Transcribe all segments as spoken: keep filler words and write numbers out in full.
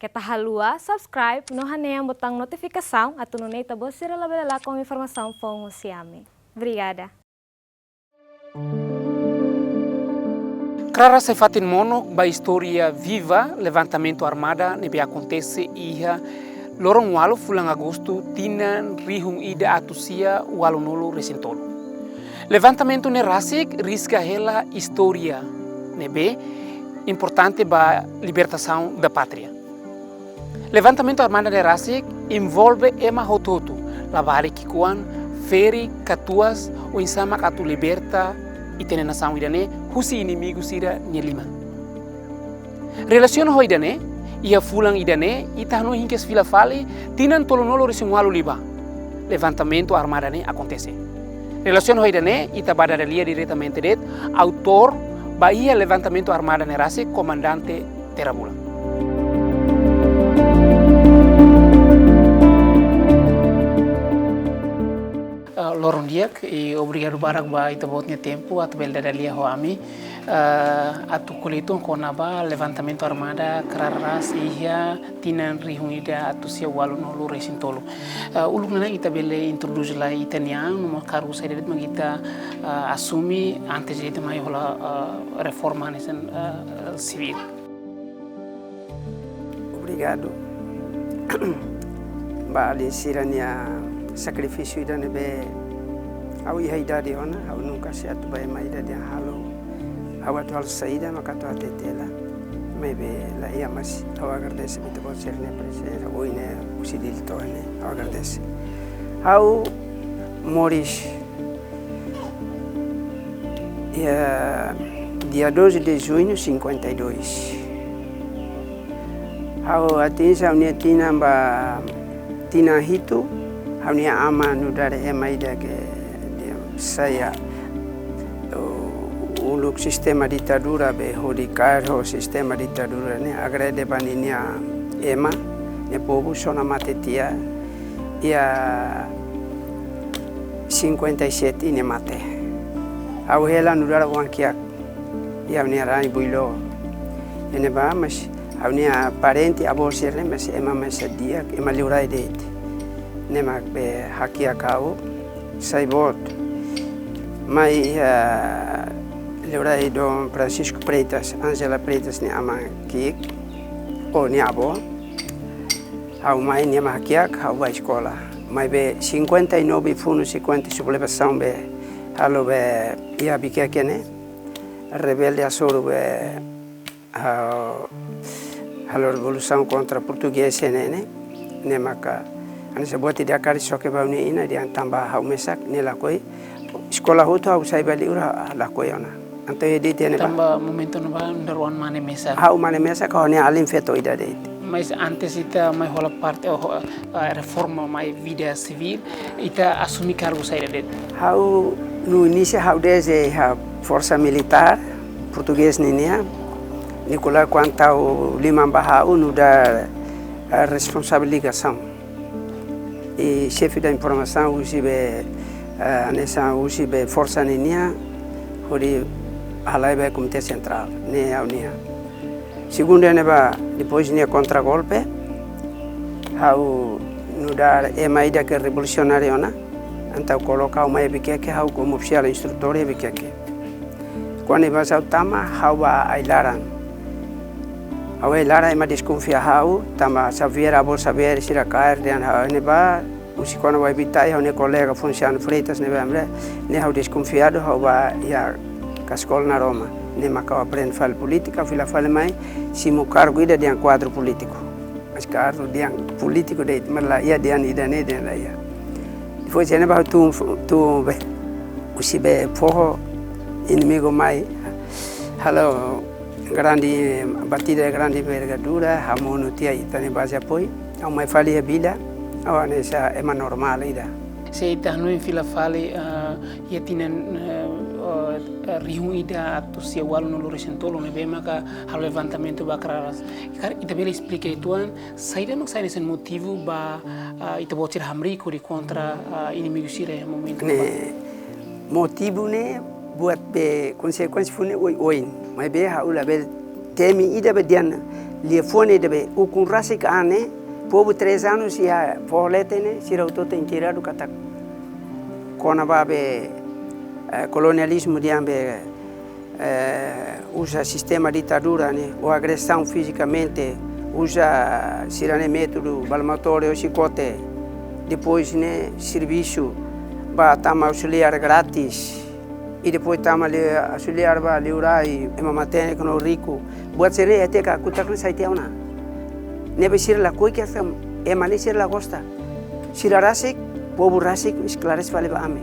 Keta haluha subscribe no hanehan botaun notifikasaun atu nune'e ita-boot sira labele lakon informasaun foun husi ami. Obrigada. Kraras sai fatin mono ba istória viva levantamentu armada ne'ebé akontese iha loron ualu fulan Agostu tinan rihun ida atus sia ualunulu resin tolu. Levantamentu ne'e rasik riska hela istória ne'ebé importante ba libertasaun da pátria. Levantamentu armada ne'e rasik envolve ema hotu-hotu, labarik ki'ikoan, ferik, katuas, oinsá mak atu liberta ita-nia nasaun ida-ne'e husi inimigu sira-nia liman. Relasiona ho ida-ne'e, iha fulan ida-ne'e, ita hanoin hikas fila fali, tinan tolunulu resin ualu liubá, levantamentu armada ne'e akontese. Relasiona ho ida-ne'e, ita bá dada lia diretamente de'it, autór ba iha levantamentu armada ne'e rasik, Komandante Terra Bulan. Ah, loron di'ak, i obrigadu barak ba ita-boot nia tempu atu bele dada lia ho ami, ah, atu ko'alia uitoan kona-ba levantamentu armada Kraras iha tinan rihun ida atus sia ualunulu resin tolu. Ah, uluk ne'e ita bele introdús lai ita-nia an, no mós kargu saida de'it mak ita, ah, asume antes de ita mai hola, ah, reforma hanesan, ah, sivíl. Obrigadu ba alin sira-nia sakrifísiu ida ne'ebé ha'u iha idade ona, ha'u nunka sei atu ba ema ida dehan halo ha'u atu halo saida maka atu hatete hela. Maibé la iha, mas ha'u agradese ba ita-boot sira-nia prezensa, ohin ne'e husi Dili to'o ne'e, ha'u agradese. Ha'u moris iha dia doze de junho cinquenta e dois. Ha'u atinje ha'u-nia tinan ba tinan hitu, ha'u-nia aman nu'udar ema ida ke dia saya, uluk sistema ditadura be hodi kaer ho sistema ditadura ne'e, agrede ba ninia ema, nia povu, sona mate tiha. Iha cinquenta e sete nia mate. Ha'u hela nu'udar oan kiak iha ha'u-nia rai Builo. Ne'ebá, mas ha'u-nia parente, avó sira-ne'e, mas ema masa di'ak, ema liurai de'it. Ne'e mak be hakiak ha'u sai boot. Mai iha liurai Dom Francisco Freitas, Angela Freitas nia aman ki'ik, ou nia avó. Ha'u mai, nia mak hakiak ha'u bá eskola. Maibé cinquenta e nove funu, cinquenta sublevasaun be halo be iha Viqueque ne'e, rebelde hasoru be, ah, halo revolusaun kontra portugés ne'e, ne'e, ne'e maka hanesan buat ida karik xoke ba ha'u-nia inan, dehan tanba ha'u mesak ne'e lakohi. Eskola hotu ha'u sai ba li'ur, lakohi ona. Entaun ida-ne'e ba. Tanba momentu ne'ebá nu'udar oan mane mesak. Ha'u mane mesak, ha'u-nia alin feto ida de'it. Mas antes ita mai hola parte, oh, eh, reforma mai vida sivíl, ita asume kargu saida de'it? Ha'u no inísiu ha'u dezde iha Forsa Militár Portugés ninia, Nicolau kuandu tau liman ba ha'u nu'udar, eh, responsabilizasaun. I xefe da informasaun husi be, eh, hanesan husi be forsa ninia, hodi halai ba Komité Sentrál, ne'e ha'u-nia. Segundu ne'ebá, depois nia kontra golpe, ha'u nu'udar ema ida ke revolusionáriu ona, entaun koloka ha'u mai Viqueque, ha'u komu ofisiál instrutór iha Viqueque. Kuandu ne'ebá ha'u tama, ha'u bá ai-laran. Ha'u ai-laran, ema deskonfia ha'u, tanba Xavier, avó Xavier sira kaer dehan ha'u ne'ebá, husi kona-ba Vitae, ha'u-nia kolega Fonciano Freitas ne'ebé hamre, ne'e ha'u deskonfiadu, ha'u bá iha Kaskol Naroma. Ne'e maka ha'u aprende fali polítika, fila fali mai, simu kargu ida dehan kuadru polítiku. Mas kargu dehan polítiku de'it, mas la iha dehan ida-ne'e dehan la iha. Depois ne'ebá tun, tun be, husi be foho, inimigu mai, halo grande, batida de grande envergadura, hamonu tiha ita-nia baze apoiu, ha'u mai fali iha vila, ha'u hanesan ema normál ida. Se ita hanoin fila fali, eh, iha tinan, eh, eh, rihun ida atus sia ualunulu resin tolu ne'ebé maka halo levantamentu ba Kraras. Karik ita bele esplika uitoan, saida mak sai hanesan motivu ba, ah, ita-boot sira hamriik hodi kontra, ah, inimigu sira iha momentu ne'ebá? Ne'e, motivu ne'e buat be konsekuénsia foun ne'e oioin. Maibé ha'u labele temi ida be dehan Liafuan ne'ebé ukun rasik an ne'e, povu três anos iha foho leten ne'e, sira hotu-hotu inteiradu katak kona-ba be, eh, kolonializmu nian be, eh, uza sistema ditadura ne'e, ou agresaun fizikamente, uza sira-nia métodu bala-matoria ou xikote. Depois ne'e servisu ba tama auxiliar grátis. I depois tama liu auxiliar ba liurai, ema matenek no riku. Buat sira-ne'e ete ka kutak ne'e sai tiha ona. Ne'ebé sira lakohi ke ema ne'e sira la gosta. Sira rasik, povu rasik, esklarese fali ba ami.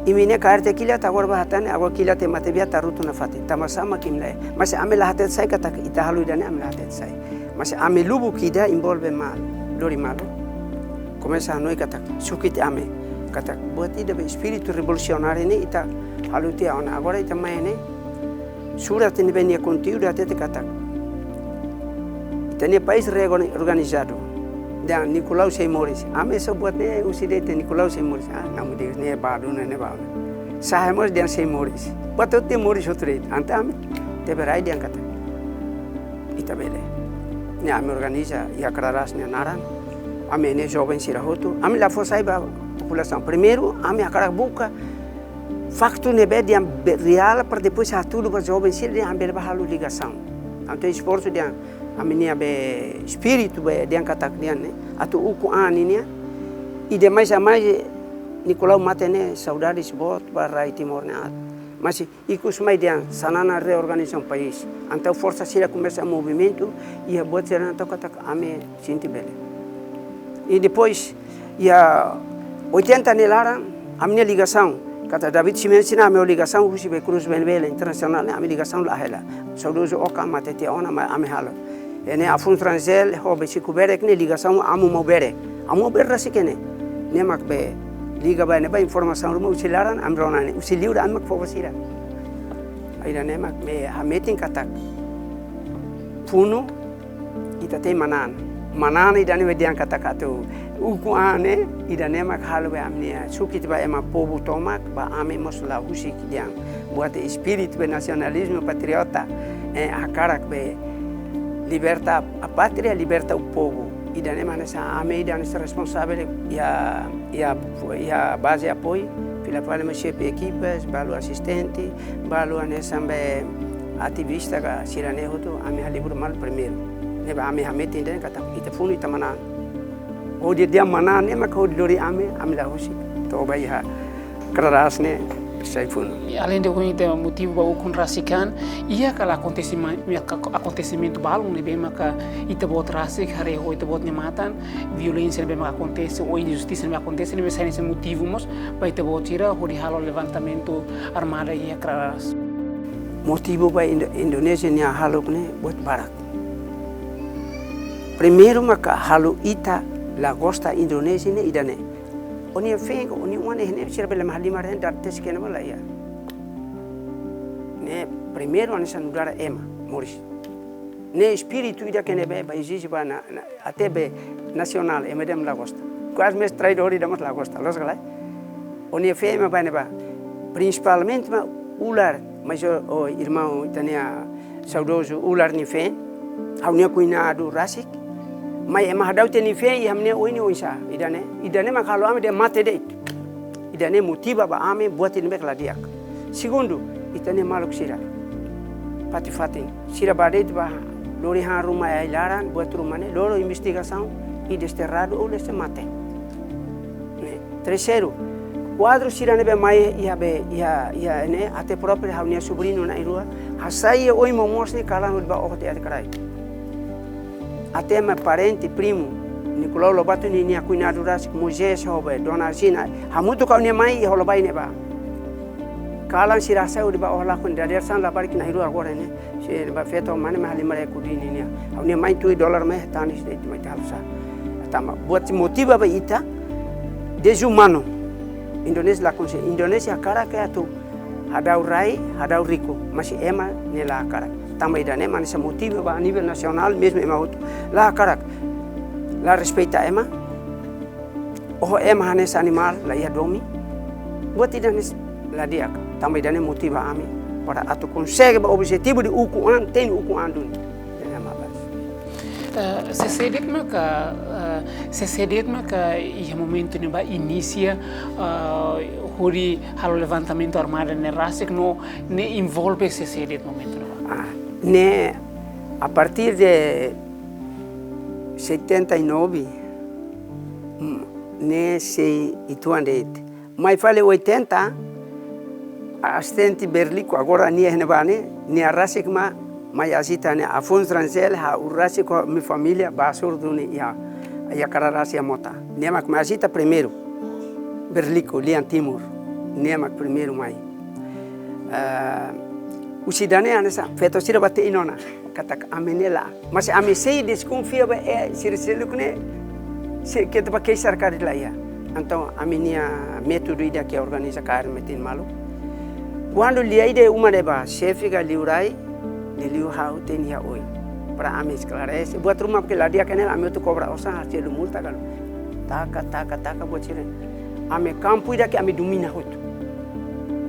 Imi ne'e kaer tiha kilat agora ba hatene, agora kilat te mate bia tarutu nafatin. Tanba sá mak imi lae. Mas ami la hatete sai katak ita halo ida-ne'e ami la hatete sai. Mas ami lubuk ida envolve malu, lori malu. Komesa hanoin katak, sukit ami. Katak, buat ida be espíritu revolusionáriu ne'e ita halo tiha ona. Agora ita mai ne'e, surat ne'ebé nia konteúdu hatete katak ita-nia país reorganizadu. Dehan Nicolau sei moris. Ami só buat ne'e husi de'it Nicolau sei moris. Ah, namu de ne'e ba duna ne'e ba. Sá moris dehan sei moris. Buat hotu dehan moris hotu de'it. Entaun ami tebe rai dehan katak ita bele. Ne'e ami organiza iha Kraras nia naran. Ami ne'e joven sira hotu. Ami la fó sai ba populasaun. Primeiru, ami hakarak buka faktu ne'ebé dehan be-, reál para depois hatudu ba joven sira dehan ami bele ba halo ligasaun. Entaun esforsu dehan ami-nia be espíritu be dehan katak dehan ne'e. Atu ukun an nian. I demais amai Nicolau mate ne'e saudades boot ba rai Timor ne'e. Mas ikus mai dehan Xanana reorganizasaun país. Entaun forsa sira komesa movimentu, iha buat sira entaun katak ami sente bele. I depois, iha oitenta nia laran, ami-nia ligasaun, katak David Ximenes ne'e ami ligasaun husi be Cruz Vermelha Internasionál ne'e ami ligasaun la hela. Saudozu Oka mate tiha ona, mas ami halo. Ne'e Afonso Rangel, ho be Chico Buarque ne'e ligasaun Amu Maubere. Amu Maubere rasik ne'e. Ne'e mak be liga ba ne'ebá informasaun ruma husi laran ami rona ne'e. Husi liur ami mak fó ba sira. Ida-ne'e mak be hametin katak funu ita-nia manán. Manán ida-ne'e be dehan katak atu ukun an ne'e, ida-ne'e mak halo be ami-nia sukit ba ema povu tomak, ba ami mós la husik dehan buat espíritu be nasionalizmu patriota, eh, hakarak be liberta a pátria, liberta o povo. Ida-ne'e mak hanesan ami ida-ne'e responsavel iha, iha, iha baze apoiu, fila fali mós xefe ekipas, balu asistente, balu hanesan be ativista ka sira-ne'e hotu, ami halibur malu primeiru. Ne'ebé ami hametin dehan katak ita funu ita manán. Hodi dehan manán ne'e mak hodi lori ami, ami la husik. To'o ba iha Kraras ne'e sai funu. Aleinde ohin ita motivu ba ukun rasik an, iha kala akontesime-, akontesimentu balun ne'ebé maka ita-boot rasik haree ho ita-boot nia matan, violénsia ne'ebé maka akontese, ou injustisa ne'ebé akontese, ne'ebé sai hanesan motivu mós ba ita-boot sira hodi halo levantamentu armada iha Kraras. Motivu ba Indo-, Indonézia nia hahalok ne'e buat barak. Primeiru maka halo ita la gosta Indonézia ne'e ida-ne'e. Ó-nia feen ka, ó-nia oan ne'e, ne'e sira bele mak halimar dehan date tesi kena bala iha. Ne'e primeiru hanesan nu'udar ema moris. Ne'e espíritu ida ke ne'ebé ba ezije ba na, na, até be nasionál, ema dehan la gosta. Kuaze mós traidór ida mós la gosta, loos ka lae? Ó-nia feen mak ba ne'ebá. Prinsipalmente mak Ular, mas ó, ó irmaun ita-nia saudozu Ular nia feen, ha'u-nia kuñadu rasik, mai ema hadau tiha nia feen, i ha'u-nia oin ne'e oinsá, ida-ne'e, ida-ne'e mak halo ami dehan mate de'it. Ida-ne'e motiva ba ami buat ida ne'ebé la di'ak. Segundu, ita-nia maluk sira. Fatin-fatin. Sira ba de'it ba lori han ruma iha ai-laran, buat ruma ne'e, loro investigasaun, i desterradu ou lesa mate. Ne'e. Terseiru, kuadru sira ne'ebé mai iha be, iha, iha ne'e, até própriu ha'u-nia subriñu na'in-rua, hasai iha oin momoos ne'e kalan hodi ba oho tiha kraik. Até ema parente, primu, Nicolau Lobato ninia kuñadu rasik, Moisés ho be, Dona Zina, hamutuk ho ha'u-nia mai iha Holobae ne'ebá. Kalan sira hasai hodi ba oho lakon, dadeer-saan labarik na'in-rua agora ne'e. Sira ba feto mane mak halimar iha kudin nian. Ha'u-nia mai tuir dolar mai tanis de'it mai halo sá. Tanba buat motiva ba ita dezumanu. Indonézia la konse-, Indonézia hakarak ke atu hadau rai, hadau riku, mas ema ne'e la hakarak. Tanba ida-ne'e mak hanesan motiva ba a nivel nasionál, mezmu ema hotu la hakarak. La respeita ema. Oho ema hanesan animál, la iha domin. Buat ida-ne'e la di'ak, tanba ida-ne'e motiva ami para atu konsege ba objetivu de ukun an, tein ukun an duni. Ida-ne'e mak barak. Eh, sé de'it maka, eh, sé de'it maka iha momentu ne'ebá inisia, eh, hodi halo levantamentu armadu ne'e rasik no ne'e envolve sé de'it momentu ne'ebá? Ah, ne'e, a partir de setenta e nove, mm, ne'e sei uitoan de'it. Mai fali oitenta, asistente Berlico, agora nia iha ne'ebá ne'e, nia rasik mai, mai ajita ne'e, Afonso Rangel, ha'u rasik ho ami família, bá hasoru duni iha, iha Kararasi iha mota. Nia mak mai ajita primeiru, Berlico, lian timur, nia mak primeiru mai. Eh, husi ida-ne'e hanesan, feto sira bá te'in ona, katak ami ne'e la. Mas ami sei deskonfia ba, eh, sira seluk ne'e, se keta ba keisar karik la iha. Entaun, ami-nia métodu ida ke organiza kaer metin malu. Kuandu lia ida uma ne'ebá, xefe ka liurai, ne'e liu ha'u te'in iha oin. Para ami esklarese. Buat ruma ke la di'ak ne'e, ami hotu kobra osan, halo selu multa karik. Taka, taka, taka, buat sira. Ami kampu ida ke ami domina hotu.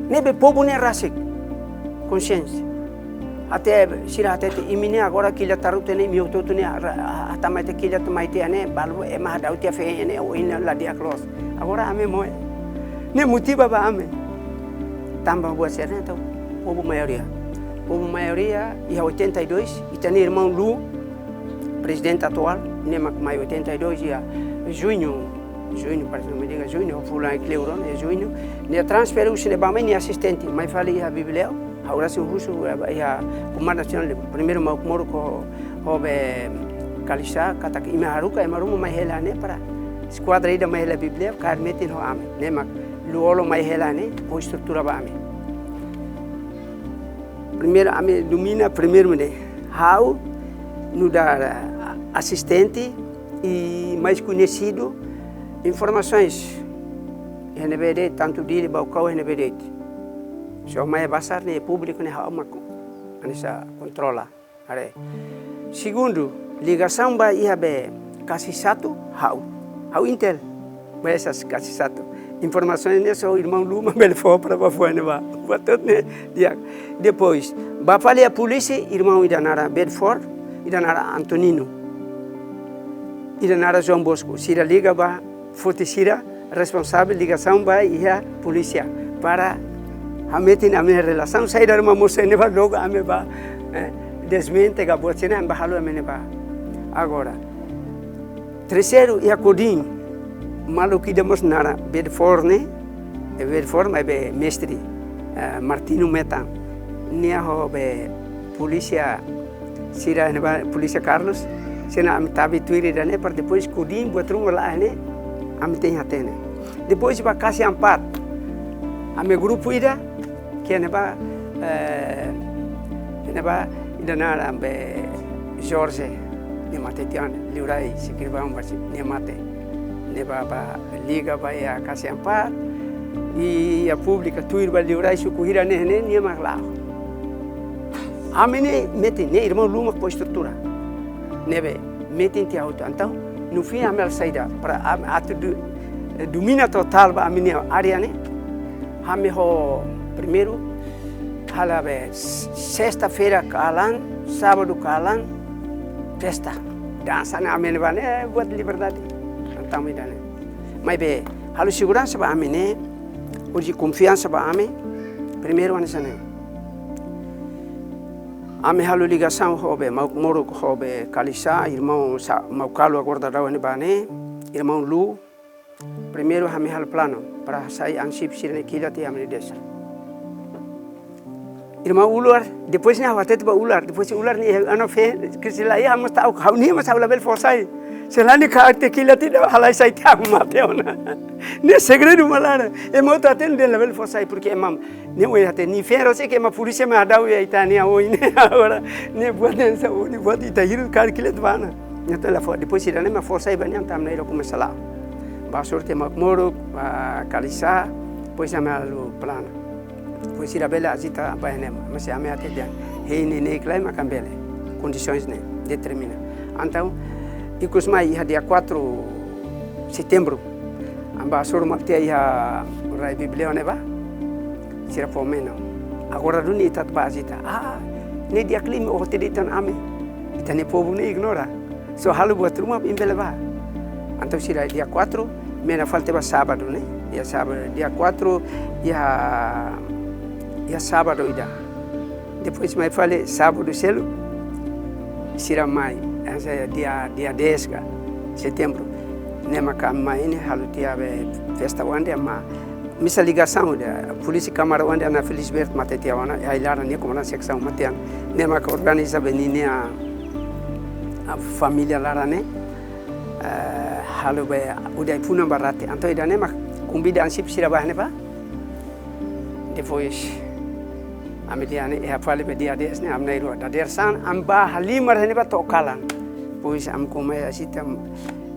Ne'ebé povu ne'e rasik konsiénsia. Até sira hatete imi ne'e agora kila taru tene imi hotu-hotu ne'e ra-, a-, a-, hatama ita kila tama ita ne'e, balu ema hadau tiha feen ne'e, oin ne'e la di'ak loos. Agora ami moe. Ne'e motiva ba ami. Tanba buat sira-ne'e entaun povu maioria. Povu maioria, iha oitenta e dois, ita-nia irmaun Lu, prezidente atuál, nia mak mai oitenta e dois iha juñu, juñu, parese, não me diga juñu, fulan kleur ona, iha juñu. Nia transfere husi ne'ebá mai nia asistente, mai fali iha Biblia. Ha'u rasik husu, eh, iha Komando Nasionál, primeiru Mauk Moruk ho, ho be Kalisá, katak imi haruka, ema ruma mai hela ne'e para eskuadra ida mai hela Biblia, kaer metin ho ami. Ne'e mak Lu Olo mai hela ne'e, ho estrutura ba ami. Primeiru, ami domina primeiru ne'e. Ha'u, nu'udar, ah, asistente i mais koñesidu, informasoens iha ne'ebé de'it, tantu Dili, Baucau, iha ne'ebé de'it. Só mai basar ne'e públiku ne'e ha'u mak hanesan kontrola. Haree. Segundu, ligasaun ba iha be Kasisatu, ha'u. Ha'u intel. Ba essas Kasisatu. Informasoens ne'e só irmaun Lu mak bele fó para bá fó ne'ebá. Buat hotu ne'e di'ak. Depois, bá fali iha polísia, irmaun ida naran Bedford, ida naran Antonino, ida naran João Bosco. Sira liga ba foti sira responsavel ligasaun ba iha polísia para hametin ami-nia relasaun, saida ruma mosu ne'ebá logo ami bá, eh, desmente ka buat sira-ne'e ami bá halo ami ne'ebá. Agora, terseiru iha Kodim, maluk ida mós naran Bedford ne'e, eh, Bedford maibé mestre, eh, Martino Metan. Nia ho be polísia sira ne'ebá, polísia Carlos, sira ami tabe tuir ida-ne'e, para depois Kodim buat ruma la'o ne'e, ami tenke hatene. Depois ba Kasiampat, ami grupu ida, ke ne'ebá, eh, ne'ebá, ida naran be Jorge, nia mate tiha ona, liurai, skribaun ba sira, nia mate. Ne'ebá bá liga ba iha Kasiampat, i iha públiku tuir ba liurai suku hira ne'e, ne'e, nia mak la'o. Ami ne'e metin, ne'e irmaun Lu mak fó estrutura. Ne'ebé metin tiha hotu. Entaun, no fim ami halo saida, para am-, atu du-, eh, domina totál ba ami-nia área ne'e. Ami ho primeiru, halo be s-, sesta-feira kalan, sábadu kalan, festa. Dansa ne'e ami ne'ebá ne'e, eh, buat liberdade. Entaun ida-ne'e. Maibé, halo seguransa ba ami ne'e, hodi konfiansa ba ami, primeiru hanesan ne'e. Ami halo ligasaun ho be, Mauk Moruk ho be Kalisá, irmaun sa-, Maukalu agora daudaun ne'ebá ne'e, irmaun Lu, primeiru ami halo planu, para sai ansip sira-ne'e kilat iha ami-nia desa. Irmaun Ular, depois ne'e ha'u hatete ba Ular, depois Ular ne'e, anu fe, ke se lae, ha'u mós ta'uk, ha'u-nian mós ha'u labele fó sai. Se lae nia kaer tiha kilat ida, halai sai tiha ha'u mate ona. Ne'e segredu mak laran. Ema hotu hatene dehan labele fó sai, porque ema, ne'e ohin hatene, nia feen rosik ema polísia mak hadau iha ita-nia oin ne'e agora. Ne'e buat ne'e sa, ne'e buat ita hirus kaer kilat ba ona. Entaun la fó, depois sira-ne'e mak fó sai ba nia, entaun ami na'in-rua komesa la'o. Bá hasoru tiha Mauk Moruk, bá Kalisá, depois ami halo planu. Depois sira bele ajita ba iha ne'ebá. Mas ami hatete dehan, hein ne'e, ne'e klaru mak ami bele. Kondisoens ne'e determina. Entaun, ikus mai iha dia quatro setembru, ami bá hasoru mak tiha iha rai Biblia ne'ebá. Sira fó menon. Agora duni ita atu bá ajita. Ah, ne'e di'ak liu imi hotu de'it tan ami. Ita-nia povu ne'e ignora. Só halo buat ruma imi bele bá. Entaun sira dia quatro, menak fali tiha ba sábadu ne'e. Iha sábadu, dia quatro, iha, iha sábadu ida. Depois mai fali sábadu seluk, sira mai. Entaun dia, dia dez ka, setembru. Ne'e maka mai ne'e halo tiha be festa oan de'it, maibé misa ligasaun ida, polísia Câmara oan de'it, Ana Felisberto mate tiha ona, ai-laran ne'e komandante seksaun mate an. Ne'e maka organiza be ninia, a, família laran ne'e, eh, halo be uda ai-funan ba rate. Entaun ida-ne'e mak konvida hanesan sira bá ne'ebá. Depois, ami lia ne'e, iha fali be dia dez ne'e, ami na'in-rua. Dadeer-saan, ami bá halimar ne'ebá to'o kalan. Depois, ami komesa ita,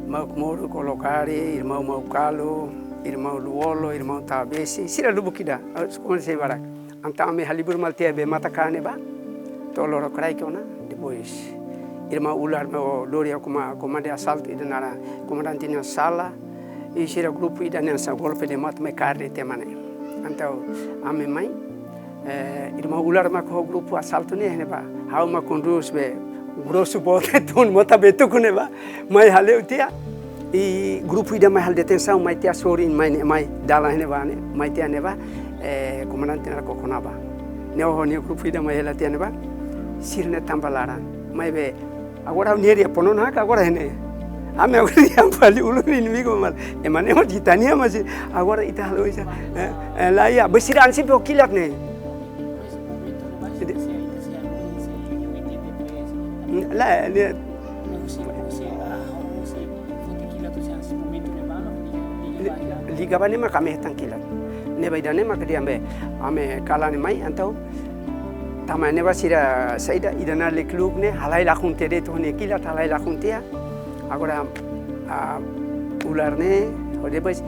mauk moruk, Olokari, irmaun Maukalo, irmaun Luolo, irmaun Tabesi, sira lubuk ida, eh, komesa sei barak. Entaun ami halibur malu tiha be matan-kalan ne'ebá, to'o lorokraik ona. Depois, irmaun Ular mós lori koma-, komandante asaltu ida naran, komandante nia sala, i sira grupu ida ne'e hanesan golpe de matan mai kaer de'it ema ne'e. Entaun, ami mai, eh, irmaun Ular mak ho grupu asaltu ne'e ne'ebá. Ha'u mak kondús be, grosu boot tun mota be tuku ne'ebá. Mai hale'u tiha. I grupu ida mai halo detensaun, mai tiha sorin mai ne'e, mai dalan ne'ebá ne'e, mai tiha ne'ebá, eh, komandante naran Kokonaba. Ne'e ho nia grupu ida mai hela tiha ne'ebá. Sira-ne'e tanba laran. Maibé, agora ha'u-nia ria ponon haka agora ne'e. Ami agora ria fali ulun inimigu malu. Ema ne'e mak ita-nia, mas agora ita halo oinsá. Eh, eh, la iha, be sira hanesan be ho kilat ne'e. La, ne'e liga ba ne'e mak ami hetan kilat. Ne'ebé ida-ne'e mak dehan be, ami kalan ne'e mai, entaun tama ne'ebá sira saida, ida-ne'e lekluk ne'e, halai lakon tiha de'it ho nia kilat, halai lakon tiha. Agora, a, Ular ne'e, ho depois,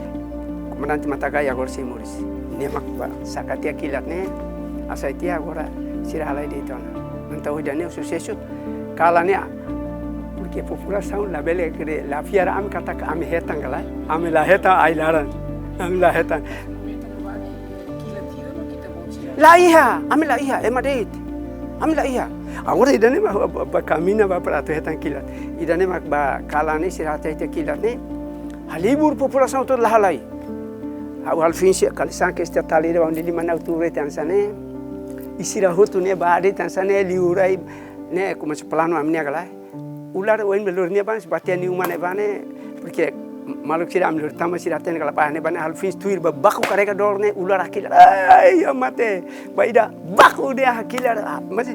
komandante Matagai agora sei moris. Ne'e mak bá saka tiha kilat ne'e, hasai tiha agora sira halai de'it ona. Entaun ida-ne'e susesu, kalan ne'e, porque populasaun labele kere, la fiar ami katak ami hetan ka lae, ami la hetan ai-laran, ami la hetan. La iha, ami la iha, ema de'it. Ami la iha. Agora ida-ne'e bá, bá, bá kaminda bá para atu hetan kilat. Ida-ne'e mak bá kalan ne'e sira hetan kilat ne'e. Halibur populasaun hotu la halai. Ha'u Alfin sira kali sanke esta tali de bang di lima nau ture tan sane. I sira hotu ne'e bá de'it tan sane, liurai ne'e, komesa planu ami-nia ka lae. Ular oin be lori nia bá, bá tiha nia uma ne'ebá ne'e, porque maluk sira ami lori tama sira hatene kala bá ne'ebá ne'e Alfin tuir bá baku karregadór ne'e, Ular hakilar. Ai, ya mate. Bá ida baku dehan hakilar. Ah, mas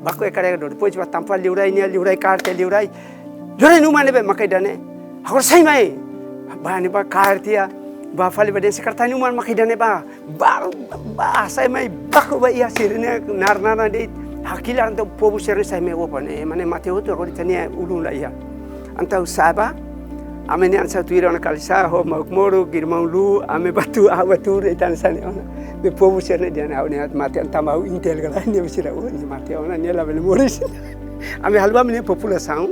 baku iha karregadór. Depois bá tanba liurai nia, liurai kaer tiha liurai. Liurai nia uma ne'ebé maka ida-ne'e. Agora sai mai. Bá ne'ebá kaer tiha. Bá fali bá dehan sekretáriu nia uma maka ida-ne'e bá. Bá, bá, sai mai baku bá iha sira-nia nar-nar de'it. Hakilar entaun povu sira-ne'e sai mai opa ne'e. Ema ne'e mate hotu agora ita-nia ulun la iha. Entaun sa'e bá. Ami-nia hanesan tuir ona kali sa'e ho mauk moruk, irmaun Lu, ami bá tuur, ha'u bá tuur, ita hanesan ne'e ona. Be povu sira-ne'e dehan ha'u ne'e mate entaun ha'u intel ka lae ne'e sira, oh, ne'e mate ona, ne'e labele moris. Ami halo ba ami-nia populasaun.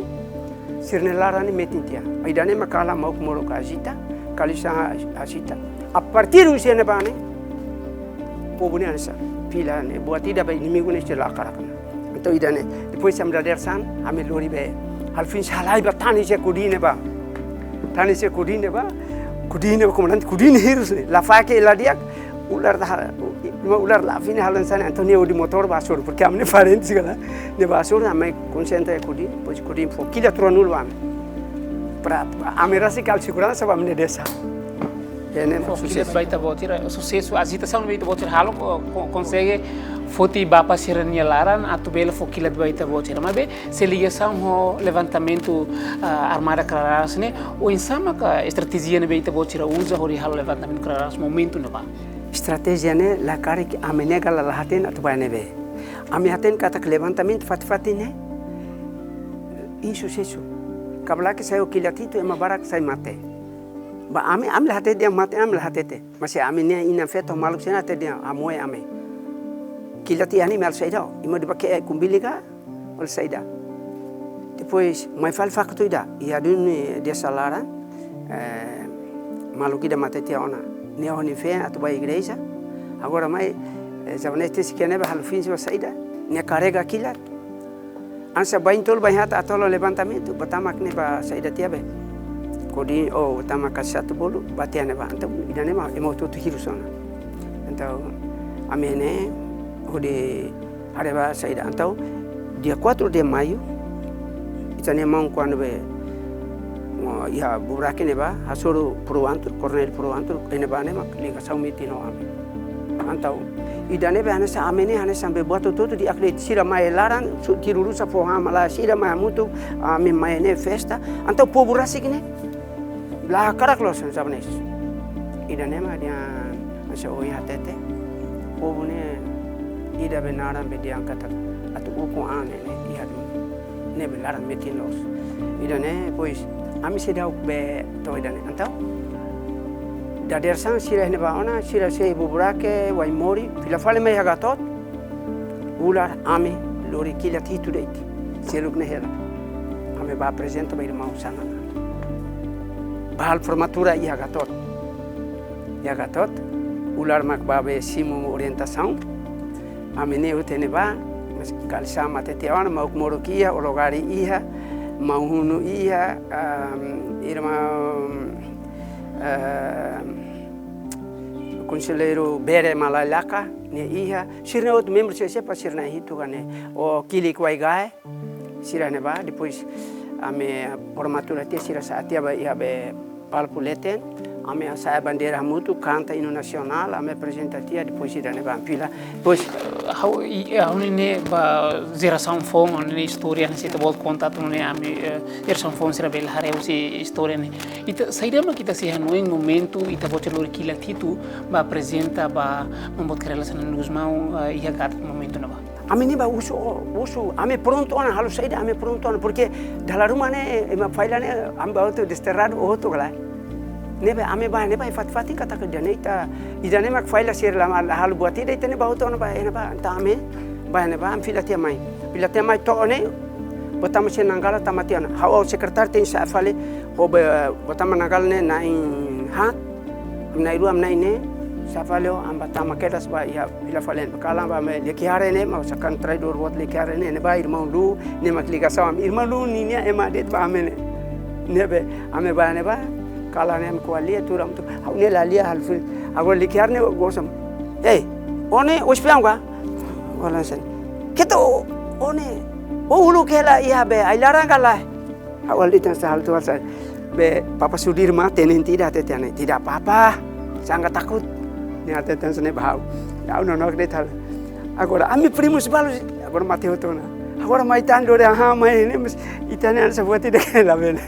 Sira-nia laran ne'e metin tiha. Ida-ne'e mak kalan mauk moruk agita, kali sa'e agita. A partir husi ne'ebá ne'e, povu ne'e hanesan fila ne'e, buat ida ba inimigu ne'e sira la hakarak ona. Entaun ida-ne'e, depois ami dadeer-saan, ami lori be. Alfin sira halai bá tane sira kudin ne'ebá. Tane sira kudin ne'ebá, kudin ne'ebá komandante, kudin hirus ne'e. La fahe ke la di'ak, Ular dah, Ular la fini halan sane, entaun nia hodi motór bá hasoru, porque ami-nia parente sira ka lae. Nia bá hasoru, ami konsentra iha kudin, depois kudin fó kilat ruanulu ba ami. Para ami rasik halo seguransa ba ami-nia desa. Ida-ne'e mak susesu. Fó kilat ba ita-boot sira, susesu, agitasaun ba ita-boot sira halo, ko-, ko-, konsege foti bapa sira-nia laran, atu bele fó kilat ba ita-boot sira. Maibé, se ligasaun ho levantamentu, ah, armada Kararás ne'e, oinsá maka estratéjia ne'ebé ita-boot sira uza hodi halo levantamentu Kararás momentu ne'ebá? Estratéjia ne'e la karik ami nega la, la hatene atu ba ne'ebé. Ami hatene katak levantamentu fatin-fatin ne'e insusesu. Kabalak sai ho kilat hitu ema barak sai mate. Ba ami, ami la hatete dehan mate, ami la hatete. Mas ami-nia inan-feton maluk sira hatete dehan hamoe ami. Kilat iha ne'e mak halo saida, imi hodi bá ke'e ai-kumbili ka, halo saida. Depois, mai fali faktu ida, iha duni desa laran, eh, maluk ida mate tiha ona. Nia ho nia feen atu bá igreja. Agora mai, eh, Zabanete si kene ba halo finsi ba saida. Nia karrega kilat. Hanesan bain tolu, bain haat atu halo levantamentu, bá tama ne'e ba saida tiha be. Kodi o tama ka satu bolu, bá tiha ne'ebá. Entaun, ida-ne'e mak ema hotu-hotu hirus ona. Entaun, ami ne'e, hodi haree ba saida. Entaun, dia quatro de maio, ita-nia maun kuandu be, oh, iha Bubrake ne'ebá, hasoru Pro Antru, Coronel Pro Antru, iha ne'ebá ne'e mak ligasaun metin ho ami. Entaun, ida-ne'e be hanesan ami ne'e, hanesan be buat hotu-hotu di'ak de'it, sira mai laran, su-, tiru lusa fó hama lae, sira mai hamutuk, ami mai ne'e festa. Entaun povu rasik ne'e la hakarak loos hanesan ne'e. Ida-ne'e mak dehan hanesan ohin hatete. Povu ne'e ida be naran be dehan katak atu ukun an ne'e, ne'e iha duni. Ne'ebé laran metin loos. Ida-ne'e, depois, ami seidauk be to'o ida-ne'e. Entaun, dadeer-saan sira iha ne'ebá ona, sira sei Bubrake, Waimori, fila fali mai iha Gatot, ular ami lori kilat hitu de'it. Seluk ne'e hela. Ami bá aprezenta ba irmaun Xanana. Bá halo formatura iha Gatot. Iha Gatot, ular mak bá be simu orientasaun. Ami ne'e hotu iha ne'ebá, mas kalisama tete ona, mauk moruk iha, ologari iha, maun-hunu iha, am, irmaun, am, konselleiru Bere Malailaka, ne'e iha, sira-nia outro membru C C pa sira na'in hitu ka ne'e, o Kilik Waigae, sira ne'ebá, depois ami formatura tiha sira sa'e tiha ba iha be palku leten, ami hasa'e bandeira hamutuk, kanta inu nasionál, ami aprezenta tiha, depois ida-ne'e bá fila. Depois, eh, ha'u, i, eh, ha'u-nia ne'e ba jerasaun foun, ha'u-nia istória ne'e se ita-boot konta atu nune'e ami, eh, jerasaun foun sira bele haree husi istória ne'e. Ita, saida mak ita sei hanoin momentu ita-boot sira lori kilat hitu bá aprezenta ba Maun Boot Kay Rala Xanana Gusmão, eh, iha Gatot momentu ne'ebá? Ami ne'e bá husu, husu, ami prontu ona, halo saida ami prontu ona, porque dala ruma ne'e, ema falla ne'e, ami bá hotu desterradu hotu ka lae. Ne'ebé ami bá, ne'e bá fatin-fatin katak ida-ne'e ita, ida-ne'e mak falla sira la, la halo buat ida, ita ne'e bá hotu ona bá, ne'e bá, entaun ami, bá ne'e bá, ami fila tiha mai. Fila tiha mai to'o ne'e, bá tama sira Nangala tama tiha ona. Ha'u sekretáriu tenke sa'e fali, ho be, bá tama Nangala ne'e na'in haat, na'in rua, na'in neen, sa'e fali ho, ami bá tama kedas bá iha fila fali. Kalan bá ami Likiar ne'e, maun sakan traidór buat Likiar ne'e, ne'e bá irmaun Lu, ne'e mak ligasaun ami. Irmaun Lu ninia ema de'it bá ami ne'e. Ne'ebé, ami bá ne'e bá, kalan ne'e ami ko'alia, tuur ami tu, ha'u ne'e la lia halo fali. Agora Likiar ne'e gosam. Ei, ó ne'e, ó espiaun ka? Ó la sen. Keta ó, ó ne'e, ó uluk hela iha be, ai-laran ka lae? Ha'u halo de'it hanesan halo tuur sai. Be, Papa Sudirman, tenente ida hatete hanesan ne'e, "Tidak apa-apa, jangan takut." Nia hatete hanesan ne'e ba ha'u. Ha'u nonook de'it halo. Agora, ami primus balu, agora mate hotu ona. Agora mai tan dore aha mai ne'e, mas ita ne'e hanesan buat ida ke la bele.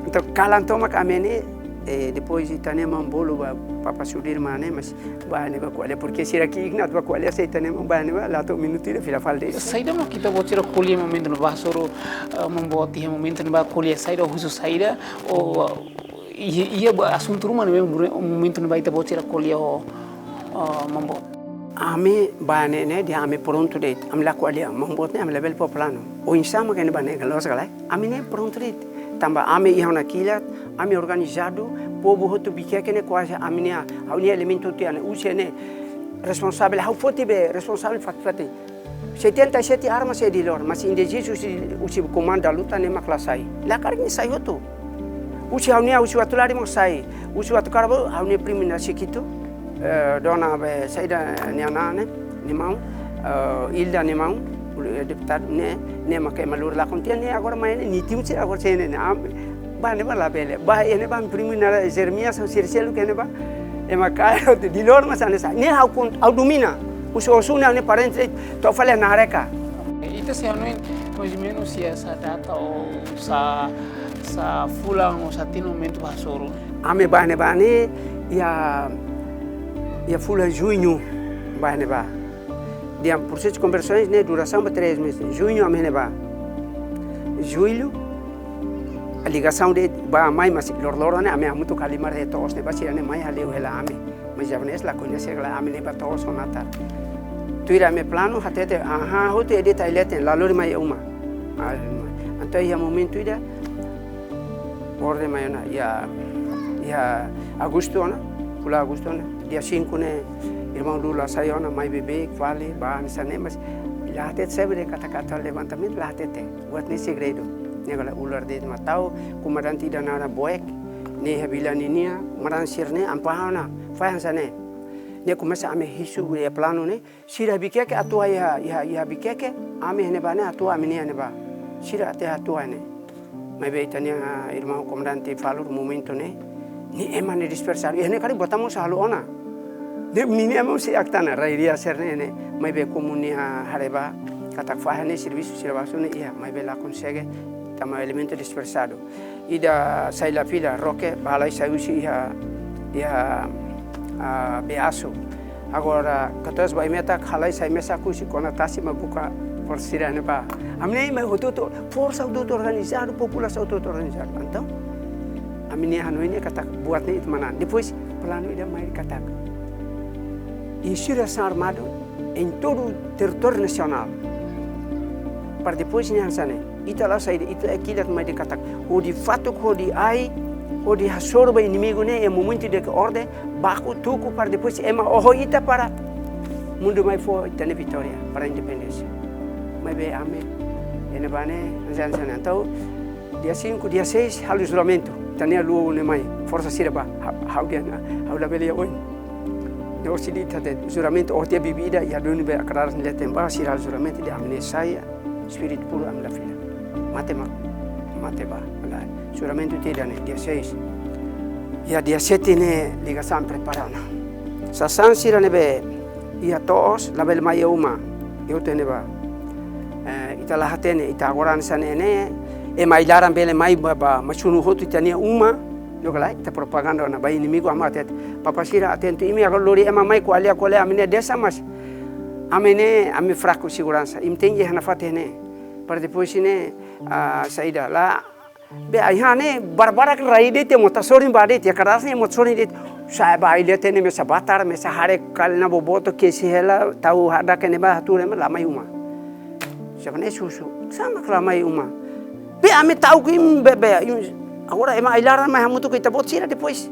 Entaun, kalan tomak ami ne'e, eh, depois ita-nia maun bolu ba Papa Sudirman ne'e, mas bá ne'e bá ko'alia, porque sira ki'ik ona atu bá ko'alia, se ita-nia maun bá ne'e bá, la to'o minutu ida fila fali de'it. Saida mak ita-boot sira ko'alia momentu ne'ebá hasoru, eh, Maun Boot iha momentu ne'ebá ko'alia saida, husu saida, ou, eh, iha, iha ba asuntu ruma ne'ebé momentu ne'ebá ita-boot sira ko'alia ho, eh, Maun Boot? Ami bá ne'e, ne'e dehan ami prontu de'it, ami la ko'alia, Maun Boot ne'e ami labele fó planu. Oinsá mak ne'e bá ne'e, loos ka lae? Ami ne'e prontu de'it. Tanba ami iha ona kilat, ami organizadu, povu hotu bikiak ne'e kuaze ami-nia, ha'u-nia elementu tiha ne'e, husi ne'e responsavel, ha'u foti be responsavel fatin-fatin. Setenta e sete arma sei Dili-Or, mas indesizu husi, husi komandu da luta ne'e mak la sai. La karik ne'e sai hotu. Husi ha'u-nia, husi Uatulari mak sai. Husi Uatucara bá, ha'u-nia primu inan Sikitu, eh, dona be saida nia naran ne'e, nia maun, eh, Ilda nia maun, eh, deputadu ne'e, ne'e mak ema lori lakon tiha ne'e agora mai ne'e, nia timu sira agora sei ne'e, ne'e, am-, bá ne'e bá labele. Bá ne'e bá primu inan Jeremias, sira seluk ne'e bá, ema kaer hotu Dili-Or mas hanesan ne'e. Ne'e ha'u kon-, ha'u domina. Husi Osu ne'e, ne'e parente, to'o fali Nareka. Ita sei hanoin, mais ou menos, iha sá data ou sá, sá fulan ou sá tinan momentu bá hasoru? Ami bá ne'e bá ne'e, iha, iha fulan Juñu bá ne'e bá. Dehan prosesu konversões ne'e durasaun ba três meses. Juñu ami ne'e bá. Jullu, ligasaun de'it bá mai, mas loroloron ne'e ami hamutuk halimar iha to'os ne'ebá, sira ne'e mai hale'u hela ami. Mas japonés la koñese ka lae, ami ne'e bá to'os ho natar. Tuir ami planu, hatete, aha, hotu edita ileten, la lori mai uma. Ah, entaun iha momentu ida, orden mai ona, iha, iha Agostu ona, fulan Agostu ona, dia cinco ne'e, irmaun Lula sai ona, mai beibeik fali, bá hanesan ne'e, mas La hatete saida katak atu levantamentu, la hatete. Buat ne'e segredu. Ne'e agora ular de'it mak tau, komandante ida naran Boek, ne'e iha vila ninian, komandante sira-ne'e, ami fahe ona, fahe hanesan ne'e. Ne'e komesa ami husu iha planu ne'e, sira Viqueque atu iha, iha, iha Viqueque, ami iha ne'ebá ne'e atu ami-nia iha ne'ebá. Sira até atu ne'e. Maibé ita-nia irmaun komandante falur momentu ne'e, ne'e ema ne'e dispersadu. Iha ne'e karik botamos halu ona. Ne'e, ne'e, ne'e ema sei aktan, rai ria sira-ne'e ne'e. Maibé komu nia haree ba katak fahe ne'e servisu sira basu ne'e iha. Maibé la konsege, tanba elementu dispersadu. Ida sai la fila, Roque, bá halai sai husi iha, iha, ah, Beaço. Agora, katuas Baimeta, halai sai mesak husi kona tasi mak buka forsa sira-ne'ebá. Ami-nia ema hotu-hotu, forsa hotu-hotu organizadu, populasaun hotu-hotu organizadu. Entaun, ami-nia hanoin ne'e katak buat ne'e ita manán. Depois, planu ida mai katak insurreisaun armadu em todo o território nacional. Para depois ne'e hanesan ne'e. Ita la sai, ita kilat mai de'it katak. Hodi fatuk, hodi ai, hodi hasoru ba inimigu ne'e, iha momentu de orden, baku tuku para depois ema oho ita para mundu mai fó ita-nia vitória para independénsia. Maibé ami, iha ne'ebá ne'e, hanesan ne'e. Entaun, dia cinco, dia seis, halo juramentu. Ita-nia luan ne'e mai, forsa sira bá, ha-, ha'u dehan, ha'u labele iha oin. Ne'e orsida ita hatete, juramentu, oho tiha bibi ida, iha duni be akadar leten bá, sira halo juramentu, dehan ami-nia sai, espíritu puru ami la fila. Mate mak, mate bá, la. Juramentu tiha ida-ne'e, dia seis. Iha dia sete ne'e ligasaun prepara ona. Sasán sira ne'ebé iha to'os, labele mai iha uma, iha hotu ne'ebá. Eh, ita la hatene, ita agora hanesan ne'e ne'e, ema ai-laran bele mai bá, bá, mai sunu hotu ita-nia uma, logo lá, ita propaganda ona ba inimigu, ami hatete. Papa sira atentu, imi agora lori ema mai ko'alia, ko'alia, ami-nia desa, mas ami ne'e, ami fraku seguransa. Imi tenke iha nafatin ne'e. Para depois ne'e, ah, saida la. Be ai-han ne'e, barbarak rai de'it, ema atu sorin bá de'it, iha kadas ne'e ema atu sorin de'it. Sai bá ai de'it ne'e mesak batar, mesak haree kali na boboto, kesi hela, tau hadak ne'ebá, hatuur ne'ebá, la mai uma. Sira-ne'e husu, sá mak la mai uma? Be ami ta'uk imi be, be, imi, agora ema ai-laran mai hamutuk ho ita-boot sira depois.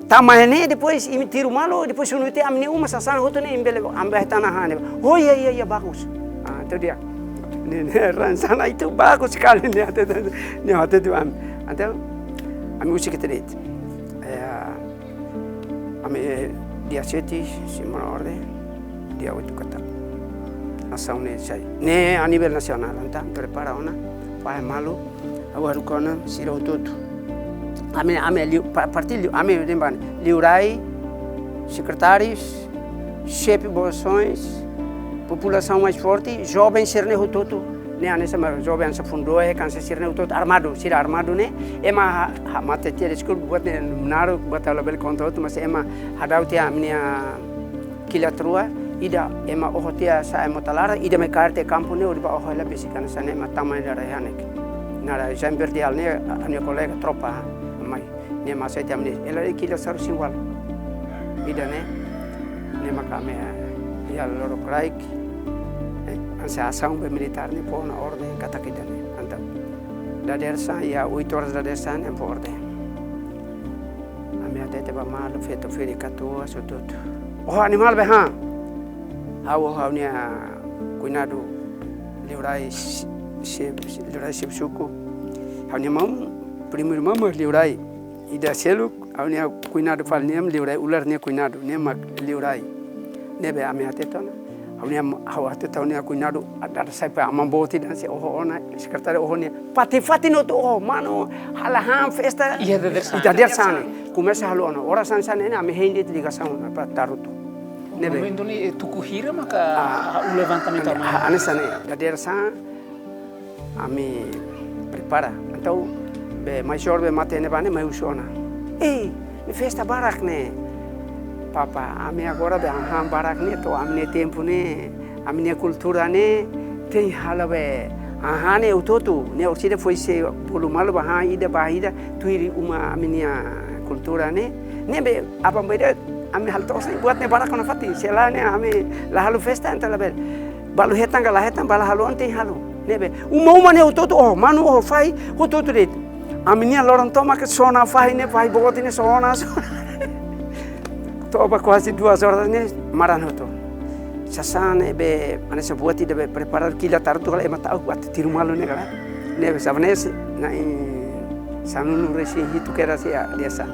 Tama ne'e depois imi tiru malu, depois sunu tiha ami-nia uma sasán hotu ne'e imi bele, ami bá hetan hahán ne'e. Oh, iya, iya, iya, bagus. Ah, itu dia. Ne'e, ne'e, rencana itu bagus sekali ne'e, hatete, ne'e, hatete ami. Entaun, ami husik de'it. Eh, ami, eh, dia sete, simu ona orden, dia oito katak asaun ne'e sai. Ne'e a nivel nasionál, entaun, prepara ona, fahe malu, ha'u haruka ona, sira hotu-hotu. Ami, ami liu, pa-, partidu, ami, lembra, liurai, sekretárius, xefe bosoins, populasaun mais forte, joven sira-ne'e hotu-hotu. Ne'e hanesan ema joven hanesan Fundoe, hanesan sira-ne'e hotu-hotu armadu, sira armadu ne'e, ema ha-, ha-, mate tiha deskulpa buat ne'e naruk, buat labele konta hotu, mas ema hadau tiha ami-nia kilat rua, ida ema oho tiha sa'e mota laran, ida mai kaer tiha kampu ne'e, hodi bá oho hela besik hanesan ne'e ema tama ida rai hanek. Naran Jean Verdial ne'e, ami-nia kolega tropa, mai. Ne'e mak sai tiha ami-nia, hela kilat sarsin ualu. Ida-ne'e, ne'e maka ami, eh, iha lorokraik, eh, hanesan asaun be militár ne'e fó ona orden katak ida-ne'e. Entaun, dadeer-saan, iha oito horas dadeer-saan, ne'e fó orden. Ami hatete ba malu, feto ferik, katuas, hotu-hotu. Oho animál be han. Ha'u, ha'u-nia kuñadu liurai si-, si-, liurai xefe suku. Ha'u-nia maun, primeiru maun mak liurai. Ida seluk, ha'u-nia kuñadu fali ne'e liurai, ular nia kuñadu, ne'e mak liurai. Ne'ebé ami hatete ona. Ha'u-nia, ha'u hatete ha'u-nia kuñadu, dada sai ba aman boot ida, sei oho ona, sekretáriu oho nia. Fatin-fatin hotu oho, manu, halo han festa. Iha dadeer-saan. Iha dadeer-saan. Komesa halo ona. Oras hanesan ne'e, ami hein de'it ligasaun, para Tarutu. Ne'ebé. Momentu ne'e, eh, tuku hira maka, ah, halo levantamentu, ah, ami. Ah, hanesan ne'e. Dadeer-saan, ami prepara. Entaun, be, majór be mate ne'ebá ne'e mai husu ona. Ei, ne'e festa barak ne'e. Papa, ami agora be hahán barak ne'e, to'o ami-nia tempu ne'e, ami-nia kultura ne'e, tenke halo be hahán ne'e hotu-hotu, ne'e orsida foin sei bolu malu ba han ida ba ida, tuir uma ami-nia kultura ne'e. Ne'ebé, aban-bainrua ida, ami halo to'os ne'e, buat ne'e barak ona fatin, se lae ne'e, ami la halo festa, entaun labele. Balu hetan ka la hetan, balu halo ona tenke halo. Ne'ebé, uma-uma ne'e hotu-hotu, oho, manu, oho, fahi, hotu-hotu de'it. Ami-nia loron tomak sona fahi ne'e, fahi boot ne'e sona, sona. To'o ba kuaze duas horas ne'e, maran hotu. sasán ne'ebé, hanesan buat ida be preparadu kilat tarutu kala ema ta'uk atu tiru malu ne'e kala. Ne'ebé sabanesi na'in sanulu-resin-hitu kedas iha desa.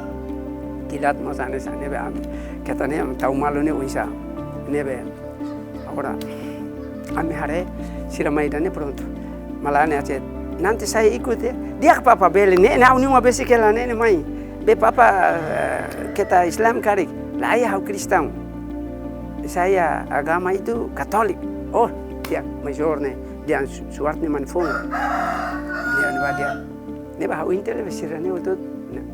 Kilat mós hanesan ne'ebé ami, keta ne'e ami tau malu ne'e oinsá. Ne'ebé agora ami haree sira mai ida-ne'e prontu. Malae ne'e hatete, "Nanti saya ikut ya." "Di'ak, Papa, bele." "Ne'e, ne'e ha'u-nia uma besik hela ne'e, ne'e mai." "Be, Papa, eh, keta Islam karik?" "Lae, ha'u Kristaun." "Saya agama itu Katolik." "Oh, di'ak." Majór ne'e, dehan su-, surat ne'e mane foun. Dehan ba dehan. Ne'ebá ha'u intel be sira-ne'e hotu. Nah.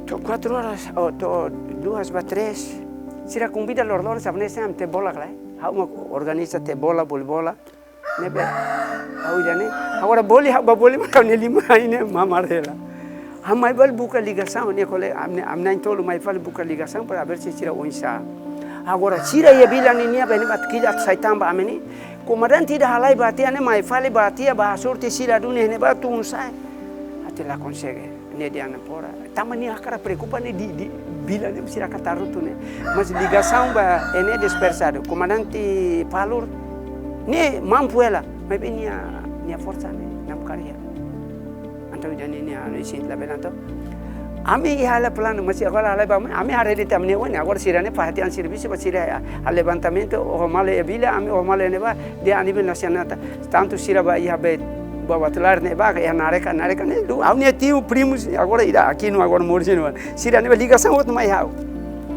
To'o kuatru oras, oh, to'o duas ba tres. Sira konvida loroloron sabanesi ami tebe bola kala. Ha'u mak organiza tebe bola, voli bola. Ne'ebé ha'u ida-ne'e. Agora voli, ha'u bá voli mak ha'u-nia liman ne'e mamar hela. Ha'u mai fali buka ligasaun, ne'e kolega, ami, ami na'in-tolu mai fali buka ligasaun para ver se sira oinsá. Agora sira iha vila ne'e nia be ne'ebá kilat sai tanba ami ne'e. Komandante ida halai ba tiha ne'e mai fali ba tiha bá hasoru tiha sira duni ne'ebá tun sa'e. Até la konsege. Ne'e dehan fora. Tanba nia hakarak preokupa ne'e di, di vila ne'e sira hakarak tarutu ne'e. Mas ligasaun ba ne'e dispersadu. Komandante Palur ne'e mampu hela. Maibé nia, nia forsa ne'e namkari hela. Entaun ida-ne'e nia anu isin la bele entaun. Ami iha hela planu, mas agora halai ba ami, ami haree de'it ami-nia oin. Agora sira-ne'e fó hati an servisu ba sira halo levantamentu, oho malu iha vila, ami oho malu iha ne'ebá, dehan a nível nasionál. Tantu sira bá iha be, bá batular ne'ebá, iha Nareka, Nareka ne'e, du, ha'u-nia tiu, primus, agora ida, Aquino, agora moris ne'ebá. Sira ne'ebé ligasaun hotu mai ha'u.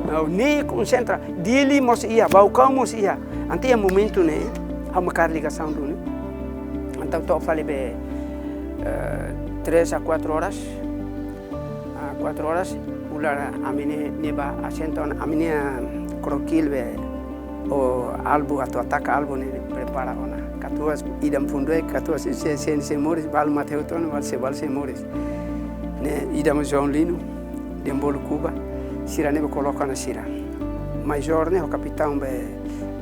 Ha'u ne'e konsentra, Dili mós iha, Baucau mós iha. Entaun iha momentu ne'e, ha'u mak halo ligasaun duni. Entaun to'o fali be, eh, três a quatro horas. Ah, quatro horas, ular ami ne'e, ne'ebá asentu ona, ami-nia, ah, krokodil be, ou alvu atu ataka alvu ne'e prepara ona. Katuas ida mak Funduek, katuas C N C moris, balu Mateus Tona, balu C N C moris. Ne'e ida mak João Lino, dehan bolu Cuba, sira ne'ebé koloka ona sira. Major ne'e ho kapitaun be,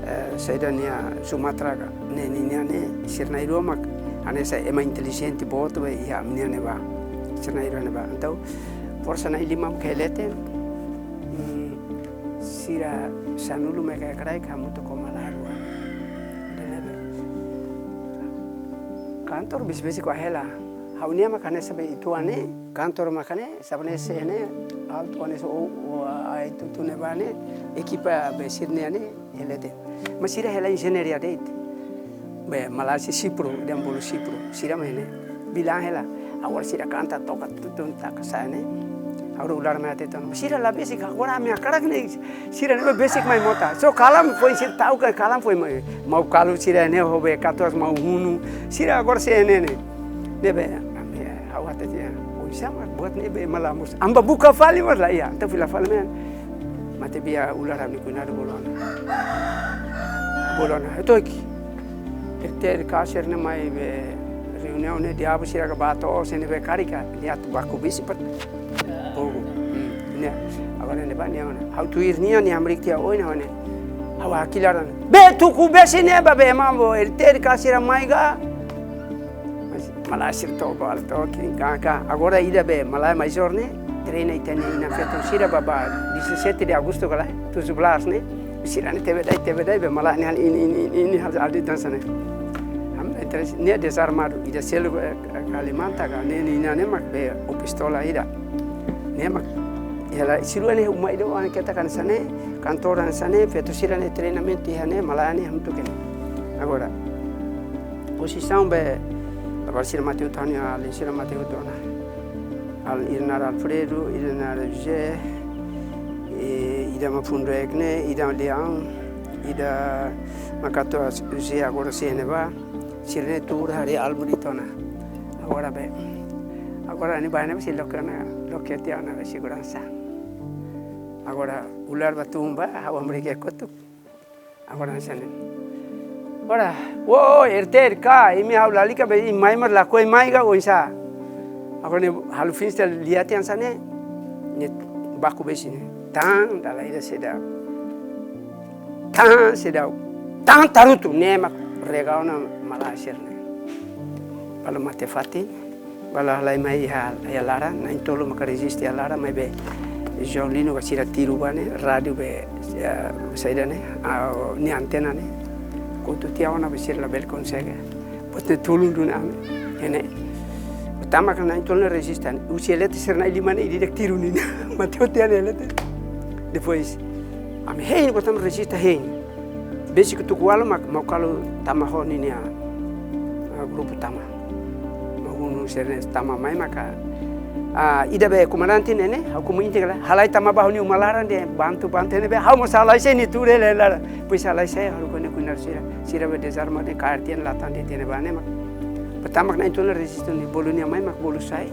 eh, saida nia Sumatra ka. Ne'e ninia ne'e, sira na'in-rua mak, hanesan ema intelijente boot be iha ami-nia ne'ebá. Sira na'in-rua ne'ebá. Entaun, forsa na'in-lima mak iha leten, mm, sira sanulu mak iha kraik hamutuk ho malae rua. Ida-ne'e be. Kantor besik-besik hela. Ha'u-nia mak hanesan be ituan ne'e, kantor mak ne'e, sabanesi ne'e, altu hanesan o, o, ai tutu ne'ebá ne'e, ekipa be sira-nia ne'e, iha leten. Mas sira hela enjeñaria de'it. Be, malae sira Sipru, dehan bolu Sipru. Sira mai ne'e. Bilang hela. Agora sira kanta toka tutun taka sa'e ne'e. Agora ular mai hatete ona. Sira la besik, agora ami hakarak ne'e. Sira ne'ebé besik mai mota. So kalan foin sira ta'uk ka kalan foin mai. Mau kalu sira ne'e ho be katuas mau hunu. Sira agora sira ne'e ne'e. Ne'ebé, ami, ha'u hatete. Oinsá mak buat ne'ebé malae mós. Ami bá buka fali mós la iha. Entaun fila fali mai. Matebian ular ami kuinadu bolu ona. Bolu ona, "Etoik. Ete de kaser ne'e mai be reuniaun ne'e diabu sira ka bá to'o sira ne'ebé karik ka, nia atu baku bisi pat." Bogu. Hmm, ne'e. Agora ne'ebá nia ona. Ha'u tuir nia, nia hamriik tiha oin ona. Ha'u hakilar ona. "Be tuku besi ne'ebá be mambo, ete de kaser mai ka." Mas, malae sira toba, toba, ki'ik, ka, ka. Agora ida be, malae major ne'e, treina ita-nia inan-feton sira ba, ba, dezassete de agosto kala, tujuh belas ne'e. Sira ne'e tebe-dai, tebe-dai, be malae ne'e, ini, ini, ini, ini, hal, hal di dansa ne'e. Ami interese, ne'e dezarmadu, ida seluk, eh, kalimanta ka, ne'e, ne'e, ne'e, ne'e mak be, o pistola ida. Ne'e mak, hela, sira ne'e, uma ida, wan keta hanesan ne'e, kantor hanesan ne'e, feto sira ne'e, treinamentu, iha ne'e, malae ne'e, hamutuk ne'e. Agora, pozisaun be, agora sira mate hotu ona, alin sira mate hotu ona. Al, ida naran Alfredo, ida naran José, e, ida mak Funduek ne'e, ida Leão, ida mak katuas José agora sei ne'ebá, sira ne'e tuur haree alvu de'it ona. Agora be, agora ne'ebá ne'e sei loke ona, loke tiha ona be seguransa. Agora ular bá tun bá, ha'u hamriik iha kotuk. Agora hanesan ne'e. Agora, "Wo, R T R K, imi ha'u lalika be, imi mai mak lakohi mai ka oinsá?" Agora ne'e halo finsta lia tiha hanesan ne'e, ne'e baku besi ne'e. Tan, dala ida seidauk. Tan, seidauk. Tan tarutu, ne'e mak rega ona malae sira ne'e. Balu mate fatin. Balu halai mai iha, iha laran, na'in-tolu maka reziste iha laran, maibé João Lino ka sira tiru ba ne'e, rádiu be, eh, saida ne'e, ah, nia antena ne'e. Kotu tiha ona be sira labele konsege. Depois ne'e tulun duni ami, ne'e. Tama ka na'in-tolu ne'e rezista ne'e. Husi eletrik sira na'in-lima ne'e, ida-idak tiru ninia. Mate hotu tiha ne'e eletrik. Depois, ami hein, botamos rezista hein. Besik tuku ualu mak, mau kalu tama ho ninia, ah, grupu tama. Mau hunu sira ne'e tama mai maka, ah, ida be komandante ne'e ne'e, ha'u komu inti kala, halai tama ba ha'u-nia uma laran de'it, bantu, bantu ne'ebé, ha'u mós halai sai nia tuur hela laran. Depois halai sai, ha'u ko'alia ho nia sira, sira be dezarma de'it, kaer tiha ona latan de'it, tiha ona ba ne'e mak. Pertama kena itu na rezista ne'e, bolu nia mai mak bolu sai.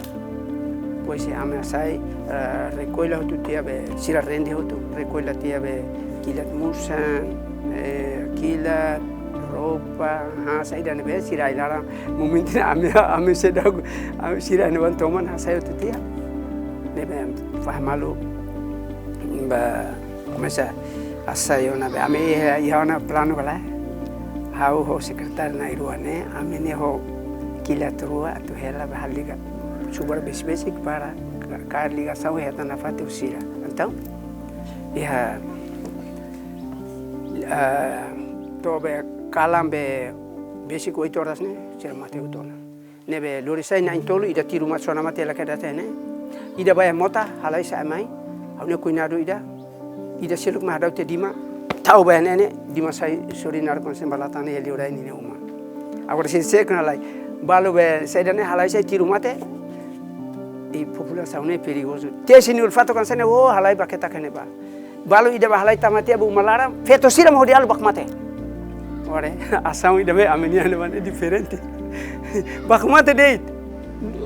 Depois ami hasai, eh, rekolla hotu tiha be, sira rende hotu, rekolla tiha be, kilat musan, eh, kilat, roupa, ha, saida ne'ebé, sira ai-laran, momentu ne'e ami, ami seidauk, ami sira ne'ebé toman hasai hotu tiha. Ne'ebé, fah malu, ba, komesa hasai ona be, ami iha, iha ona planu kala. Ha'u ho sekretáriu na'in-rua ne'e, ami ne'e ho kilat rua atu hela be halo liga. Subar besik-besik para ka-, kaer ligasaun hetan nafatin ho sira. Entaun, iha, ah, to'o be kalan be besik oito horas ne'e, sira mate hotu ona. Ne'ebé lori sai na'in-tolu, ida tiru mak sona mate hela kedas ne'e. Ida ba iha mota, halai sai mai. Ha'u-nia kuidadu ida. Ida seluk mak hadau tiha Dima. Tau ba iha ne'e ne'e, Dima sai sorin naruk konsen ba latan ne'e liurai ninia uma. Agora sei sei kena lai. Balu be saida ne'e halai sai tiru mate. I populasaun ne'e perigozu. Tiha sini ulfato kan sene, oh, halai ba keta kene ba. Balu ida ba halai tama tiha ba uma laran, feto sira mak hodi halo baku mate. Ore, asaun ida be ami-nia ne'ebá ne'e diferente. Baku mate de'it.